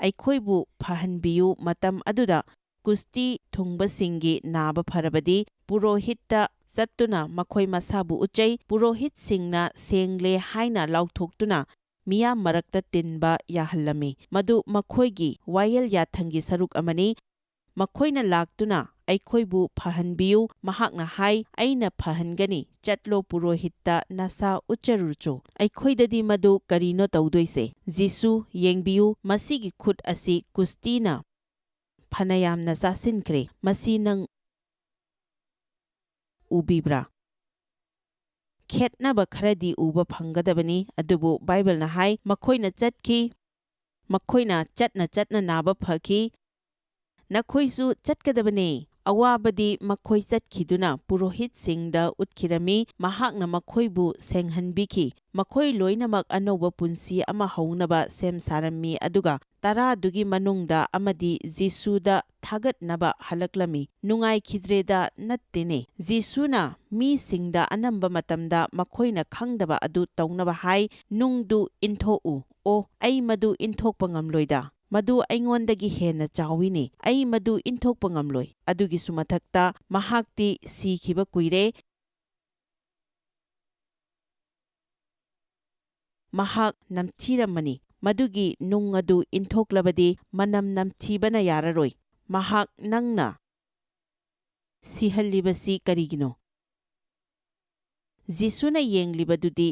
"ꯑꯩꯈꯣꯏꯕꯨ ꯐꯍꯟꯕꯤꯌꯨ꯫" ꯃꯇꯝ ꯑꯗꯨꯗ ꯀꯨꯁꯇꯤ ꯊꯨꯡꯕꯁꯤꯡꯒꯤ ꯅꯥꯕ ꯐꯔꯕꯗꯤ ꯄꯨꯔꯣꯍꯤꯠꯇ ꯆꯠꯇꯨꯅ ꯃꯈꯣꯏ ꯃꯁꯥꯕꯨ ꯎꯠꯆꯩ꯫ ꯄꯨꯔꯣꯍꯤꯠꯁꯤꯡꯅ "ꯁꯦꯡꯂꯦ" ꯍꯥꯏꯅ ꯂꯥꯎꯊꯣꯛꯇꯨꯅ ꯃꯤꯌꯥꯝ ꯃꯔꯛꯇ ꯇꯤꯟꯕ ꯌꯥꯍꯜꯂꯝꯃꯤ꯫ ꯃꯗꯨ ꯃꯈꯣꯏꯒꯤ ꯋꯥꯌꯦꯜ ꯌꯥꯊꯪꯒꯤ ꯁꯔꯨꯛ ꯑꯃꯅꯤ꯫ ꯃꯈꯣꯏꯅ ꯂꯥꯛꯇꯨꯅ "ꯑꯩꯈꯣꯏꯕꯨ ꯐꯍꯟꯕꯤꯌꯨ꯫" ꯃꯍꯥꯛꯅ ꯍꯥꯏ, "ꯑꯩꯅ ꯐꯍꯟꯒꯅꯤ꯫ ꯆꯠꯂꯣ, ꯄꯨꯔꯣꯍꯤꯠꯇ ꯅꯁꯥ ꯎꯠꯆꯔꯨꯆꯨ꯫" ꯑꯩꯈꯣꯏꯗꯗꯤ ꯃꯗꯨ ꯀꯔꯤꯅꯣ ꯇꯧꯗꯣꯏꯁꯦ? ꯖꯤꯁꯨ, ꯌꯦꯡꯕꯤꯌꯨ, ꯃꯁꯤꯒꯤ ꯈꯨꯠ ꯑꯁꯤ ꯀꯨꯁꯇꯤꯅ ꯐꯅꯌꯥꯝꯅ ꯆꯥꯁꯤꯟꯈ꯭ꯔꯦ꯫ ꯃꯁꯤ ꯅꯪ ꯎꯕꯤꯕ꯭ꯔꯥ? ꯈꯦꯠꯅꯕ ꯈꯔꯗꯤ ꯎꯕ ꯐꯪꯒꯗꯕꯅꯤ, ꯑꯗꯨꯕꯨ ꯕꯥꯏꯕꯜꯅ ꯍꯥꯏ, "ꯃꯈꯣꯏꯅ ꯆꯠꯈꯤ, ꯃꯈꯣꯏꯅ ꯆꯠꯅ ꯆꯠꯅ ꯅꯥꯕ ꯐꯈꯤ, ꯅꯈꯣꯏꯁꯨ ꯆꯠꯀꯗꯕꯅꯤ꯫" ꯑꯋꯥꯕꯗꯤ ꯃꯈꯣꯏ ꯆꯠꯈꯤꯗꯨꯅ ꯄꯨꯔꯣꯍꯤꯠꯁꯤꯡꯗ ꯎꯠꯈꯤꯔꯝꯃꯤ꯫ ꯃꯍꯥꯛꯅ ꯃꯈꯣꯏꯕꯨ ꯁꯦꯡꯍꯟꯕꯤꯈꯤ꯫ ꯃꯈꯣꯏ ꯂꯣꯏꯅꯃꯛ ꯑꯅꯧꯕ ꯄꯨꯟꯁꯤ ꯑꯃ ꯍꯧꯅꯕ ꯁꯦꯝ ꯁꯥꯔꯝꯃꯤ, ꯑꯗꯨꯒ ꯇꯔꯥꯗꯨꯒꯤ ꯃꯅꯨꯡꯗ ꯑꯃꯗꯤ ꯖꯤꯁꯨꯗ ꯊꯥꯒꯠꯅꯕ ꯍꯜꯂꯛꯂꯝꯃꯤ꯫ ꯅꯨꯡꯉꯥꯏꯈꯤꯗ꯭ꯔꯦꯗ ꯅꯠꯇꯦꯅꯦ꯫ ꯖꯤꯁꯨꯅ ꯃꯤꯁꯤꯡꯗ ꯑꯅꯝꯕ ꯃꯇꯝꯗ ꯃꯈꯣꯏꯅ ꯈꯪꯗꯕ ꯑꯗꯨ ꯇꯧꯅꯕ ꯍꯥꯏ, "ꯅꯨꯡꯗꯨ ꯏꯟꯊꯣꯛꯎ꯫ ꯑꯣ, ꯑꯩ ꯃꯗꯨ ꯏꯟꯊꯣꯛꯄ ꯉꯝꯂꯣꯏꯗ꯫ ꯃꯗꯨ ꯑꯩꯉꯣꯟꯗꯒꯤ ꯍꯦꯟꯅ ꯆꯥꯎꯏꯅꯦ꯫ ꯑꯩ ꯃꯗꯨ ꯏꯟꯊꯣꯛꯄ ꯉꯝꯂꯣꯏ꯫" ꯑꯗꯨꯒꯤꯁꯨ ꯃꯊꯛꯇ, ꯃꯍꯥꯛꯇꯤ ꯁꯤꯈꯤꯕ ꯀꯨꯏꯔꯦ꯫ ꯃꯍꯥꯛ ꯅꯝꯊꯤꯔꯝꯃꯅꯤ꯫ ꯃꯗꯨꯒꯤ ꯅꯨꯡ ꯑꯗꯨ ꯏꯟꯊꯣꯛꯂꯕꯗꯤ ꯃꯅꯝ ꯅꯝꯊꯤꯕꯅ ꯌꯥꯔꯔꯣꯏ꯫ ꯃꯍꯥꯛ ꯅꯪꯅ ꯁꯤꯍꯜꯂꯤꯕꯁꯤ ꯀꯔꯤꯒꯤꯅꯣ? ꯖꯤꯁꯨꯅ ꯌꯦꯡꯂꯤꯕꯗꯨꯗꯤ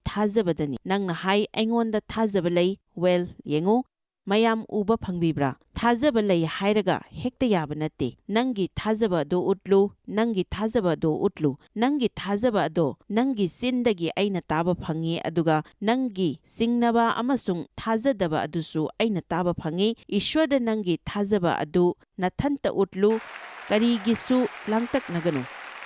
ꯊꯥꯖꯕꯗꯅꯤ꯫ ꯅꯪꯅ ꯍꯥꯏ, "ꯑꯩꯉꯣꯟꯗ ꯊꯥꯖꯕ ꯂꯩ꯫" ꯋꯦꯜ, ꯌꯦꯡꯉꯨ, ꯃꯌꯥꯝ ꯎꯕ ꯐꯪꯕꯤꯕ꯭ꯔꯥ? ꯊꯥꯖꯕ ꯂꯩ ꯍꯥꯏꯔꯒ ꯍꯦꯛꯇ ꯌꯥꯕ ꯅꯠꯇꯦ꯫ ꯅꯪꯒꯤ ꯊꯥꯖꯕ ꯑꯗꯨ ꯎꯠꯂꯨ, ꯅꯪꯒꯤ ꯊꯥꯖꯕ ꯑꯗꯨ ꯎꯠꯂꯨ꯫ ꯅꯪꯒꯤ ꯊꯥꯖꯕ ꯑꯗꯣ ꯅꯪꯒꯤ ꯆꯤꯟꯗꯒꯤ ꯑꯩꯅ ꯇꯥꯕ ꯐꯪꯉꯤ, ꯑꯗꯨꯒ ꯅꯪꯒꯤ ꯆꯤꯡꯅꯕ ꯑꯃꯁꯨꯡ ꯊꯥꯖꯗꯕ ꯑꯗꯨꯁꯨ ꯑꯩꯅ ꯇꯥꯕ ꯐꯪꯉꯤ꯫ ꯏꯁ꯭ꯋꯔꯗ ꯅꯪꯒꯤ ꯊꯥꯖꯕ ꯑꯗꯨ ꯅꯊꯟꯇ ꯎꯠꯂꯨ, ꯀꯔꯤꯒꯤꯁꯨ ꯂꯥꯡꯇꯛꯅꯒꯅꯨ꯫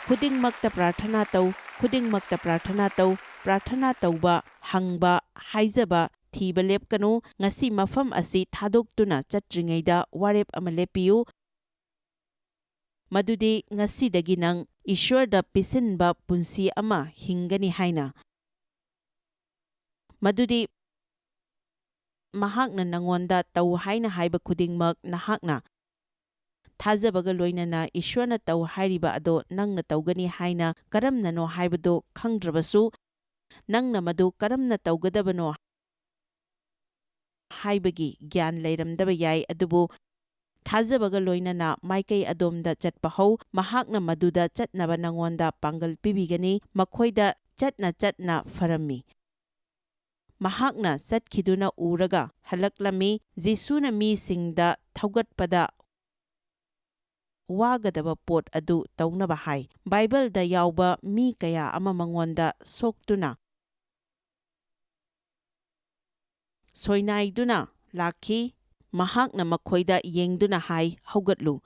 ꯈꯨꯗꯤꯡꯃꯛꯇ ꯄ꯭ꯔꯥꯔꯊꯅꯥ ꯇꯧ, ꯈꯨꯗꯤꯡꯃꯛꯇ ꯄ꯭ꯔꯥꯔꯊꯅꯥ ꯇꯧ, ꯄ꯭ꯔꯥꯔꯊꯅꯥ ꯇꯧꯕ, ꯍꯪꯕ, ꯍꯥꯏꯖꯕ, ꯊꯤꯕ ꯂꯦꯞꯀꯅꯨ꯫ ꯉꯁꯤ ꯃꯐꯝ ꯑꯁꯤ ꯊꯥꯗꯣꯛꯇꯨꯅ ꯆꯠꯇ꯭ꯔꯤꯉꯩꯗ ꯋꯥꯔꯦꯞ ꯑꯃ ꯂꯦꯞꯄꯤꯌꯨ꯫ ꯃꯗꯨꯗꯤ ꯉꯁꯤꯗꯒꯤ ꯅꯪ ꯏꯁ꯭ꯋꯔꯗ ꯄꯤꯁꯤꯟꯕ ꯄꯨꯟꯁꯤ ꯑꯃ ꯍꯤꯡꯒꯅꯤ ꯍꯥꯏꯅ꯫ ꯃꯗꯨꯗꯤ ꯃꯍꯥꯛꯅ ꯅꯉꯣꯟꯗ ꯇꯧ ꯍꯥꯏꯅ ꯍꯥꯏꯕ ꯈꯨꯗꯤꯡꯃꯛ ꯅꯍꯥꯛꯅ ꯊꯥꯖꯕꯒ ꯂꯣꯏꯅꯅ ꯏꯁ꯭ꯋꯔꯅ ꯇꯧ ꯍꯥꯏꯔꯤꯕ ꯑꯗꯣ ꯅꯪꯅ ꯇꯧꯒꯅꯤ ꯍꯥꯏꯅ ꯀꯔꯝꯅꯅꯣ ꯍꯥꯏꯕꯗꯣ ꯈꯪꯗ꯭ꯔꯕꯁꯨ, ꯅꯪꯅ ꯃꯗꯨ ꯀꯔꯝꯅ ꯇꯧꯒꯗꯕꯅꯣ ꯍꯥꯏꯕꯒꯤ ꯒ꯭ꯌꯥꯟ ꯂꯩꯔꯝꯗꯕ ꯌꯥꯏ, ꯑꯗꯨꯕꯨ ꯊꯥꯖꯕꯒ ꯂꯣꯏꯅꯅ ꯃꯥꯏꯀꯩ ꯑꯗꯣꯝꯗ ꯆꯠꯄ ꯍꯧ꯫ ꯃꯍꯥꯛꯅ ꯃꯗꯨꯗ ꯆꯠꯅꯕ ꯅꯉꯣꯟꯗ ꯄꯥꯡꯒꯜ ꯄꯤꯕꯤꯒꯅꯤ꯫ ꯃꯈꯣꯏꯗ ꯆꯠꯅ ꯆꯠꯅ ꯐꯔꯝꯃꯤ꯫ ꯃꯍꯥꯛꯅ ꯆꯠꯈꯤꯗꯨꯅ ꯎꯔꯒ ꯍꯜꯂꯛꯂꯝꯃꯤ꯫ ꯖꯤꯁꯨꯅ ꯃꯤꯁꯤꯡꯗ ꯊꯧꯒꯠꯄꯗ ꯋꯥꯒꯗꯕ ꯄꯣꯠ ꯑꯗꯨ ꯇꯧꯅꯕ ꯍꯥꯏ꯫ ꯕꯥꯏꯕꯜꯗ ꯌꯥꯎꯕ ꯃꯤ ꯀꯌꯥ ꯑꯃ ꯃꯉꯣꯟꯗ ꯁꯣꯛꯇꯨꯅ, ꯁꯣꯏꯅꯥꯏꯗꯨꯅ ꯂꯥꯛꯈꯤ꯫ ꯃꯍꯥꯛꯅ ꯃꯈꯣꯏꯗ ꯌꯦꯡꯗꯨꯅ ꯍꯥꯏ, "ꯍꯧꯒꯠꯂꯨ,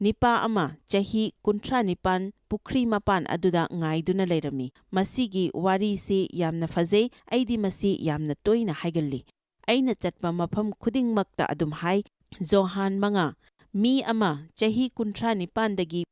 ꯅꯤꯄꯥ ꯑꯃ ꯆꯍꯤ ꯀꯨꯟꯊ꯭ꯔꯥ ꯅꯤꯄꯥꯟ ꯄꯨꯈ꯭ꯔꯤ ꯃꯄꯥꯟ ꯑꯗꯨꯗ ꯉꯥꯏꯗꯨꯅ ꯂꯩꯔꯝꯃꯤ꯫ ꯃꯁꯤꯒꯤ ꯋꯥꯔꯤꯁꯤ ꯌꯥꯝꯅ ꯐꯖꯩ, ꯑꯩꯗꯤ ꯃꯁꯤ ꯌꯥꯝꯅ ꯇꯣꯏꯅ ꯍꯥꯏꯒꯜꯂꯤ꯫ ꯑꯩꯅ ꯆꯠꯄ ꯃꯐꯝ ꯈꯨꯗꯤꯡꯃꯛꯇ ꯑꯗꯨꯝ ꯍꯥꯏ, ꯖꯣꯍꯥꯟ ꯃꯉꯥ, ꯃꯤ ꯑꯃ ꯆꯍꯤ ꯀꯨꯟꯊ꯭ꯔꯥ ꯅꯤꯄꯥꯟꯗꯒꯤ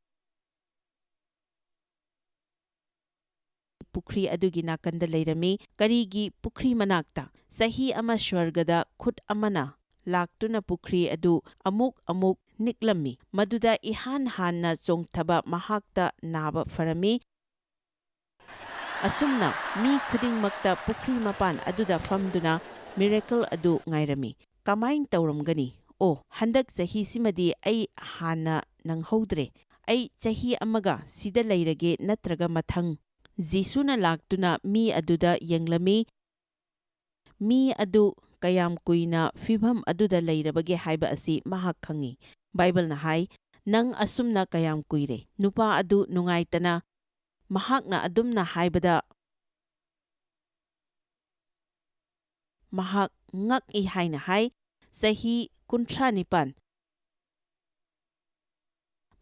ꯄꯨꯈ꯭ꯔꯤ ꯑꯗꯨꯒꯤ ꯅꯥꯀꯟꯗ ꯂꯩꯔꯝꯃꯤ꯫ ꯀꯔꯤꯒꯤ ꯄꯨꯈ꯭ꯔꯤ ꯃꯅꯥꯛꯇ? ꯆꯍꯤ ꯑꯃ ꯁ꯭ꯋꯔꯒꯗ ꯈꯨꯠ ꯑꯃꯅ ꯂꯥꯛꯇꯨꯅ ꯄꯨꯈ꯭ꯔꯤ ꯑꯗꯨ ꯑꯃꯨꯛ ꯑꯃꯨꯛ ꯅꯤꯛꯂꯝꯃꯤ꯫ ꯃꯗꯨꯗ ꯏꯍꯥꯟ ꯍꯥꯟꯅ ꯆꯣꯡꯊꯕ ꯃꯍꯥꯛꯇ ꯅꯥꯕ ꯐꯔꯝꯃꯤ꯫ ꯑꯁꯨꯝꯅ ꯃꯤ ꯈꯨꯗꯤꯡꯃꯛꯇ ꯄꯨꯈ꯭ꯔꯤ ꯃꯄꯥꯟ ꯑꯗꯨꯗ ꯐꯝꯗꯨꯅ miracle ꯑꯗꯨ ꯉꯥꯏꯔꯝꯃꯤ꯫ ꯀꯃꯥꯏꯅ ꯇꯧꯔꯝꯒꯅꯤ? ꯑꯣ, ꯍꯟꯗꯛ ꯆꯍꯤꯁꯤꯃꯗꯤ ꯑꯩ ꯍꯥꯟꯅ ꯅꯪꯍꯧꯗ꯭ꯔꯦ꯫ ꯑꯩ ꯆꯍꯤ ꯑꯃꯒ ꯁꯤꯗ ꯂꯩꯔꯒꯦ ꯅꯠꯇ꯭ꯔꯒ ꯃꯊꯪ? ꯖꯤꯁꯨꯅ ꯂꯥꯛꯇꯨꯅ ꯃꯤ ꯑꯗꯨꯗ ꯌꯦꯡꯂꯝꯃꯤ꯫ ꯃꯤ ꯑꯗꯨ ꯀꯌꯥꯝ ꯀꯨꯏꯅ ꯐꯤꯚꯝ ꯑꯗꯨꯗ ꯂꯩꯔꯕꯒꯦ ꯍꯥꯏꯕ ꯑꯁꯤ ꯃꯍꯥꯛ ꯈꯪꯏ꯫ ꯕꯥꯏꯕꯜꯅ ꯍꯥꯏ, "ꯅꯪ ꯑꯁꯨꯝꯅ ꯀꯌꯥꯝ ꯀꯨꯏꯔꯦ?" ꯅꯨꯄꯥ ꯑꯗꯨ ꯅꯨꯡꯉꯥꯏꯇꯅ, ꯃꯍꯥꯛꯅ ꯑꯗꯨꯝꯅ ꯍꯥꯏꯕꯗ ꯃꯍꯥꯛ ꯉꯛꯏ ꯍꯥꯏꯅ ꯍꯥꯏ, "ꯆꯍꯤ ꯀꯨꯟꯊ꯭ꯔꯥ ꯅꯤꯄꯥꯟ꯫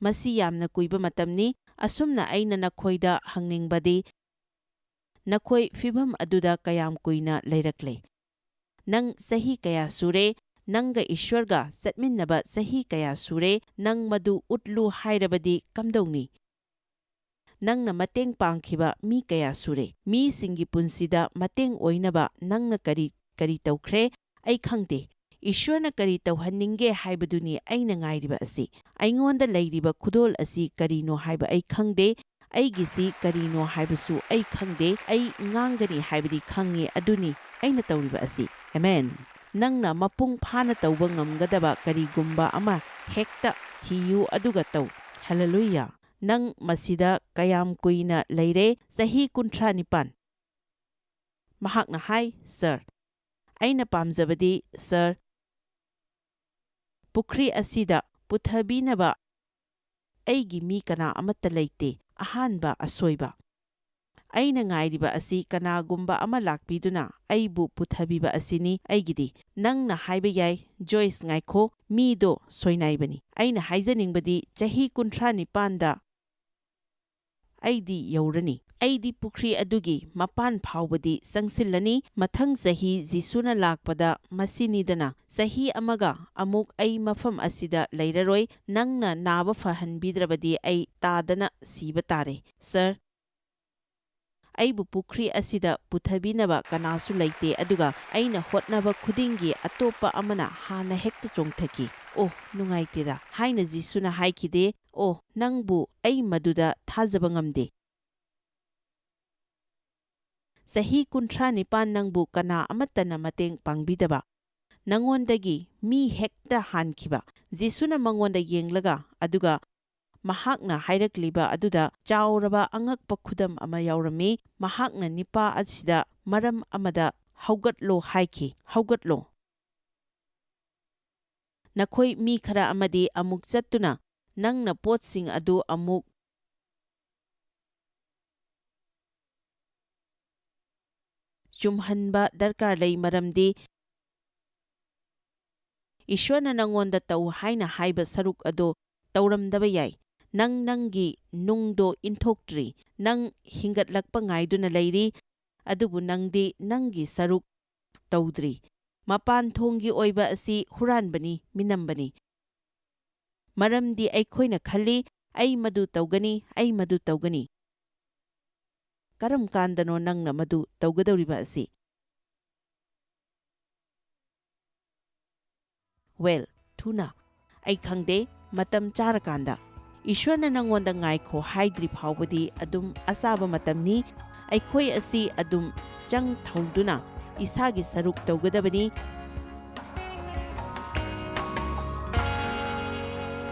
ꯃꯁꯤ ꯌꯥꯝꯅ ꯀꯨꯏꯕ ꯃꯇꯝꯅꯤ꯫ ꯑꯁꯨꯝꯅ ꯑꯩꯅ ꯅꯈꯣꯏꯗ ꯍꯪꯅꯤꯡꯕꯗꯤ, ꯅꯈꯣꯏ ꯐꯤꯚꯝ ꯑꯗꯨꯗ ꯀꯌꯥꯝ ꯀꯨꯏꯅ ꯂꯩꯔꯛꯂꯦ? ꯅꯪ ꯆꯍꯤ ꯀꯌꯥ ꯁꯨꯔꯦ? ꯅꯪꯒ ꯏꯁ꯭ꯋꯔꯒ ꯆꯠꯃꯤꯟꯅꯕ ꯆꯍꯤ ꯀꯌꯥ ꯁꯨꯔꯦ? ꯅꯪ ꯃꯗꯨ ꯎꯠꯂꯨ ꯍꯥꯏꯔꯕꯗꯤ ꯀꯝꯗꯧꯅꯤ? ꯅꯪꯅ ꯃꯇꯦꯡ ꯄꯥꯡꯈꯤꯕ ꯃꯤ ꯀꯌꯥ ꯁꯨꯔꯦ? ꯃꯤꯁꯤꯡꯒꯤ ꯄꯨꯟꯁꯤꯗ ꯃꯇꯦꯡ ꯑꯣꯏꯅꯕ ꯅꯪꯅ ꯀꯔꯤ ꯀꯔꯤ ꯇꯧꯈ꯭ꯔꯦ? ꯑꯩ ꯈꯪꯗꯦ꯫ ꯏꯁ꯭ꯋꯔꯅ ꯀꯔꯤ ꯇꯧꯍꯟꯅꯤꯡꯒꯦ ꯍꯥꯏꯕꯗꯨꯅꯤ ꯑꯩꯅ ꯉꯥꯏꯔꯤꯕ ꯑꯁꯤ꯫ ꯑꯩꯉꯣꯟꯗ ꯂꯩꯔꯤꯕ ꯈꯨꯗꯣꯜ ꯑꯁꯤ ꯀꯔꯤꯅꯣ ꯍꯥꯏꯕ ꯑꯩ ꯈꯪꯗꯦ꯫ ꯑꯩꯒꯤꯁꯤ ꯀꯔꯤꯅꯣ ꯍꯥꯏꯕꯁꯨ ꯑꯩ ꯈꯪꯗꯦ꯫ ꯑꯩ ꯉꯥꯡꯒꯅꯤ ꯍꯥꯏꯕꯗꯤ ꯈꯪꯉꯤ, ꯑꯗꯨꯅꯤ ꯑꯩꯅ ꯇꯧꯔꯤꯕ ꯑꯁꯤ꯫ ꯑꯦꯃꯦꯟ꯫ ꯅꯪꯅ ꯃꯄꯨꯡ ꯐꯥꯅ ꯇꯧꯕ ꯉꯝꯒꯗꯕ ꯀꯔꯤꯒꯨꯝꯕ ꯑꯃ ꯍꯦꯛꯇ ꯊꯤꯌꯨ ꯑꯗꯨꯒ ꯇꯧ꯫ ꯍꯦꯂꯦꯂꯨꯌꯥ! ꯅꯪ ꯃꯁꯤꯗ ꯀꯌꯥꯝ ꯀꯨꯏꯅ ꯂꯩꯔꯦ? ꯆꯍꯤ ꯀꯨꯟꯊ꯭ꯔꯥ ꯅꯤꯄꯥꯟ꯫ ꯃꯍꯥꯛꯅ ꯍꯥꯏ, "ꯁꯔ, ꯑꯩꯅ ꯄꯥꯝꯖꯕꯗꯤ, ꯁꯔ, ꯄꯨꯈ꯭ꯔꯤ ꯑꯁꯤꯗ ꯄꯨꯊꯕꯤꯅꯕ ꯑꯩꯒꯤ ꯃꯤ ꯀꯅꯥ ꯑꯃꯠꯇ ꯂꯩꯇꯦ꯫" ꯑꯍꯥꯟꯕ ꯑꯁꯣꯏꯕ꯫ ꯑꯩꯅ ꯉꯥꯏꯔꯤꯕ ꯑꯁꯤ ꯀꯅꯥꯒꯨꯝꯕ ꯑꯃ ꯂꯥꯛꯄꯤꯗꯨꯅ ꯑꯩꯕꯨ ꯄꯨꯊꯕꯤꯕ ꯑꯁꯤꯅꯤ꯫ ꯑꯩꯒꯤꯗꯤ, ꯅꯪꯅ ꯍꯥꯏꯕ ꯌꯥꯏ, "ꯖꯣꯏꯁ, ꯉꯥꯏꯈꯣ, ꯃꯤꯗꯣ ꯁꯣꯏꯅꯥꯏꯕꯅꯤ"꯫ ꯑꯩꯅ ꯍꯥꯏꯖꯅꯤꯡꯕꯗꯤ, ꯆꯍꯤ ꯀꯨꯟꯊ꯭ꯔꯥ ꯅꯤꯄꯥꯟꯗ ꯑꯩꯗꯤ ꯌꯧꯔꯅꯤ꯫ ꯑꯩꯗꯤ ꯄꯨꯈ꯭ꯔꯤ ꯑꯗꯨꯒꯤ ꯃꯄꯥꯟ ꯐꯥꯎꯕꯗꯤ ꯆꯪꯁꯤꯜꯂꯅꯤ꯫ ꯃꯊꯪ ꯆꯍꯤ ꯖꯤꯁꯨꯅ ꯂꯥꯛꯄꯗ ꯃꯁꯤꯅꯤꯗꯅ, ꯆꯍꯤ ꯑꯃꯒ ꯑꯃꯨꯛ ꯑꯩ ꯃꯐꯝ ꯑꯁꯤꯗ ꯂꯩꯔꯔꯣꯏ꯫ ꯅꯪꯅ ꯅꯥꯕ ꯐꯍꯟꯕꯤꯗ꯭ꯔꯕꯗꯤ ꯑꯩ ꯇꯥꯗꯅ ꯁꯤꯕ ꯇꯥꯔꯦ, ꯁꯔ꯫ ꯑꯩꯕꯨ ꯄꯨꯈ꯭ꯔꯤ ꯑꯁꯤꯗ ꯄꯨꯊꯕꯤꯅꯕ ꯀꯅꯥꯁꯨ ꯂꯩꯇꯦ, ꯑꯗꯨꯒ ꯑꯩꯅ ꯍꯣꯠꯅꯕ ꯈꯨꯗꯤꯡꯒꯤ ꯑꯇꯣꯞꯄ ꯑꯃꯅ ꯍꯥꯟꯅ ꯍꯦꯛꯇ ꯆꯣꯡꯊꯈꯤ꯫ "ꯑꯣ, ꯅꯨꯡꯉꯥꯏꯇꯦꯗ" ꯍꯥꯏꯅ ꯖꯤꯁꯨꯅ ꯍꯥꯏꯈꯤꯗꯦ꯫ "ꯑꯣ, ꯅꯪꯕꯨ ꯑꯩ ꯃꯗꯨꯗ ꯊꯥꯖꯕ ꯉꯝꯗꯦ꯫ ꯆꯍꯤ ꯀꯨꯟꯊ꯭ꯔꯥ ꯅꯤꯄꯥꯟ ꯅꯪꯕꯨ ꯀꯅꯥ ꯑꯃꯠꯇꯅ ꯃꯇꯦꯡ ꯄꯥꯡꯕꯤꯗꯕ, ꯅꯉꯣꯟꯗꯒꯤ ꯃꯤ ꯍꯦꯛꯇ ꯍꯥꯟꯈꯤꯕ"꯫ ꯖꯤꯁꯨꯅ ꯃꯉꯣꯟꯗ ꯌꯦꯡꯂꯒ, ꯑꯗꯨꯒ ꯃꯍꯥꯛꯅ ꯍꯥꯏꯔꯛꯂꯤꯕ ꯑꯗꯨꯗ ꯆꯥꯎꯔꯕ ꯑꯉꯛꯄ ꯈꯨꯗꯝ ꯑꯃ ꯌꯥꯎꯔꯝꯃꯤ꯫ ꯃꯍꯥꯛꯅ ꯅꯤꯄꯥ ꯑꯁꯤꯗ ꯃꯔꯝ ꯑꯃꯗ "ꯍꯧꯒꯠꯂꯣ" ꯍꯥꯏꯈꯤ꯫ "ꯍꯧꯒꯠꯂꯣ꯫ ꯅꯈꯣꯏ ꯃꯤ ꯈꯔ ꯑꯃꯗꯤ ꯑꯃꯨꯛ ꯆꯠꯇꯨꯅ ꯅꯪꯅ ꯄꯣꯠꯁꯤꯡ ꯑꯗꯨ ꯑꯃꯨꯛ ꯆꯨꯝꯍꯟꯕ ꯗꯔꯀꯥꯔ ꯂꯩ, ꯃꯔꯝꯗꯤ ꯏꯁ꯭ꯋꯔꯅ ꯅꯉꯣꯟꯗ ꯇꯧ ꯍꯥꯏꯅ ꯍꯥꯏꯕ ꯁꯔꯨꯛ ꯑꯗꯨ ꯇꯧꯔꯝꯗꯕ ꯌꯥꯏ꯫ ꯅꯪ ꯅꯪꯒꯤ ꯅꯨꯡꯗꯣ ꯏꯟꯊꯣꯛꯇ꯭ꯔꯤ꯫ ꯅꯪ ꯍꯤꯡꯒꯠꯂꯛꯄ ꯉꯥꯏꯗꯨꯅ ꯂꯩꯔꯤ, ꯑꯗꯨꯕꯨ ꯅꯪꯗꯤ ꯅꯪꯒꯤ ꯁꯔꯨꯛ ꯇꯧꯗ꯭ꯔꯤ꯫ ꯃꯄꯥꯟ ꯊꯣꯡꯒꯤ ꯑꯣꯏꯕ ꯑꯁꯤ ꯍꯨꯔꯥꯟꯕꯅꯤ, ꯃꯤꯅꯝꯕꯅꯤ꯫ ꯃꯔꯝꯗꯤ ꯑꯩꯈꯣꯏꯅ ꯈꯜꯂꯤ, "ꯑꯩ ꯃꯗꯨ ꯇꯧꯒꯅꯤ, ꯑꯩ ꯃꯗꯨ ꯇꯧꯒꯅꯤ"꯫ ꯀꯔꯝ ꯀꯥꯟꯗꯅꯣ ꯅꯪꯅ ꯃꯗꯨ ꯇꯧꯒꯗꯧꯔꯤꯕ ꯑꯁꯤ? ꯋꯦꯜ, ꯊꯨꯅ꯫ ꯑꯩ ꯈꯪꯗꯦ, ꯃꯇꯝ ꯆꯥꯔꯀꯥꯟꯗ꯫ ꯏꯁ꯭ꯋꯔꯅ ꯅꯉꯣꯟꯗ "ꯉꯥꯏꯈꯣ" ꯍꯥꯏꯗ꯭ꯔꯤ ꯐꯥꯎꯕꯗꯤ ꯑꯗꯨꯝ ꯑꯆꯥꯕ ꯃꯇꯝꯅꯤ꯫ ꯑꯩꯈꯣꯏ ꯑꯁꯤ ꯑꯗꯨꯝ ꯆꯪ ꯊꯧꯗꯨꯅ ꯏꯁꯥꯒꯤ ꯁꯔꯨꯛ ꯇꯧꯒꯗꯕꯅꯤ꯫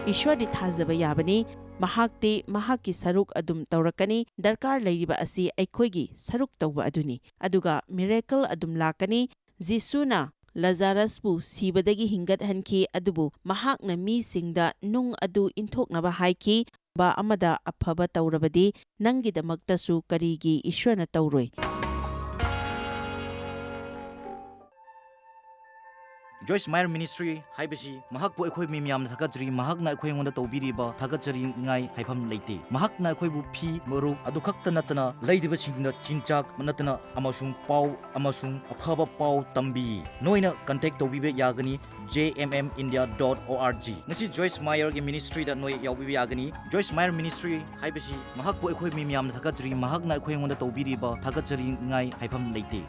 ꯏꯁ꯭ꯋꯔꯗꯤ ꯊꯥꯖꯕ ꯌꯥꯕꯅꯤ꯫ ꯃꯍꯥꯛꯇꯤ ꯃꯍꯥꯛꯀꯤ ꯁꯔꯨꯛ ꯑꯗꯨꯝ ꯇꯧꯔꯛꯀꯅꯤ꯫ ꯗꯔꯀꯥꯔ ꯂꯩꯔꯤꯕ ꯑꯁꯤ ꯑꯩꯈꯣꯏꯒꯤ ꯁꯔꯨꯛ ꯇꯧꯕ ꯑꯗꯨꯅꯤ꯫ ꯑꯗꯨꯒ ꯃꯤꯔꯦꯀꯜ ꯑꯗꯨꯝ ꯂꯥꯛꯀꯅꯤ꯫ ꯖꯤꯁꯨꯅ ꯂꯖꯥꯔꯁꯄꯨ ꯁꯤꯕꯗꯒꯤ ꯍꯤꯡꯒꯠꯍꯟꯈꯤ, ꯑꯗꯨꯕꯨ ꯃꯍꯥꯛꯅ ꯃꯤꯁꯤꯡꯗ ꯅꯨꯡ ꯑꯗꯨ ꯏꯟꯊꯣꯛꯅꯕ ꯍꯥꯏꯈꯤ꯫ ꯕ ꯑꯃꯗ ꯑꯐꯕ ꯇꯧꯔꯕꯗꯤ ꯅꯪꯒꯤꯗꯃꯛꯇꯁꯨ ꯀꯔꯤꯒꯤ ꯏꯁ꯭ꯋꯔꯅ ꯇꯧꯔꯣꯏ? Joyce Meyer Ministry ꯍꯥꯏꯕꯁꯤ ꯃꯍꯥꯛꯄꯨ ꯑꯩꯈꯣꯏ ꯃꯤ ꯃꯌꯥꯝꯅ ꯊꯥꯒꯠꯆꯔꯤ꯫ ꯃꯍꯥꯛꯅ ꯑꯩꯈꯣꯏ ꯑꯩꯉꯣꯟꯗ ꯇꯧꯕꯤꯔꯤꯕ ꯊꯥꯒꯠꯆꯔꯤꯉꯥꯏ ꯍꯥꯏꯐꯝ ꯂꯩꯇꯦ꯫ ꯃꯍꯥꯛꯅ ꯑꯩꯈꯣꯏꯕꯨ ꯐꯤ, ꯃꯔꯨꯞ ꯑꯗꯨ ꯈꯛꯇ ꯅꯠꯇꯅ ꯂꯩꯔꯤꯕꯁꯤꯡꯗ ꯆꯤꯟꯖꯥꯛ ꯅꯠꯇꯅ ꯑꯃꯁꯨꯡ ꯄꯥꯎ ꯑꯃꯁꯨꯡ ꯑꯐꯕ ꯄꯥꯎ ꯇꯝꯕꯤ꯫ ꯅꯣꯏꯅ contact ꯇꯧꯕꯤꯕ ꯌꯥꯒꯅꯤ J M M India dot O R G꯫ ꯉꯁꯤ Joyce Meyer ꯒꯤ ministry ꯗ ꯅꯣꯏ ꯌꯥꯎꯕꯤꯕ ꯌꯥꯒꯅꯤ꯫ Joyce Meyer Ministry ꯍꯥꯏꯕꯁꯤ ꯃꯍꯥꯛꯄꯨ ꯑꯩꯈꯣꯏ ꯃꯤ ꯃꯌꯥꯝꯅ ꯊꯥꯒꯠꯆꯔꯤ꯫ ꯃꯍꯥꯛꯅ ꯑꯩꯈꯣꯏ ꯑꯩꯉꯣꯟꯗ ꯇꯧꯕꯤꯔꯤꯕ ꯊꯥꯒꯠꯆꯔꯤꯉꯥꯏ ꯍꯥꯏꯐꯝ ꯂꯩꯇꯦ꯫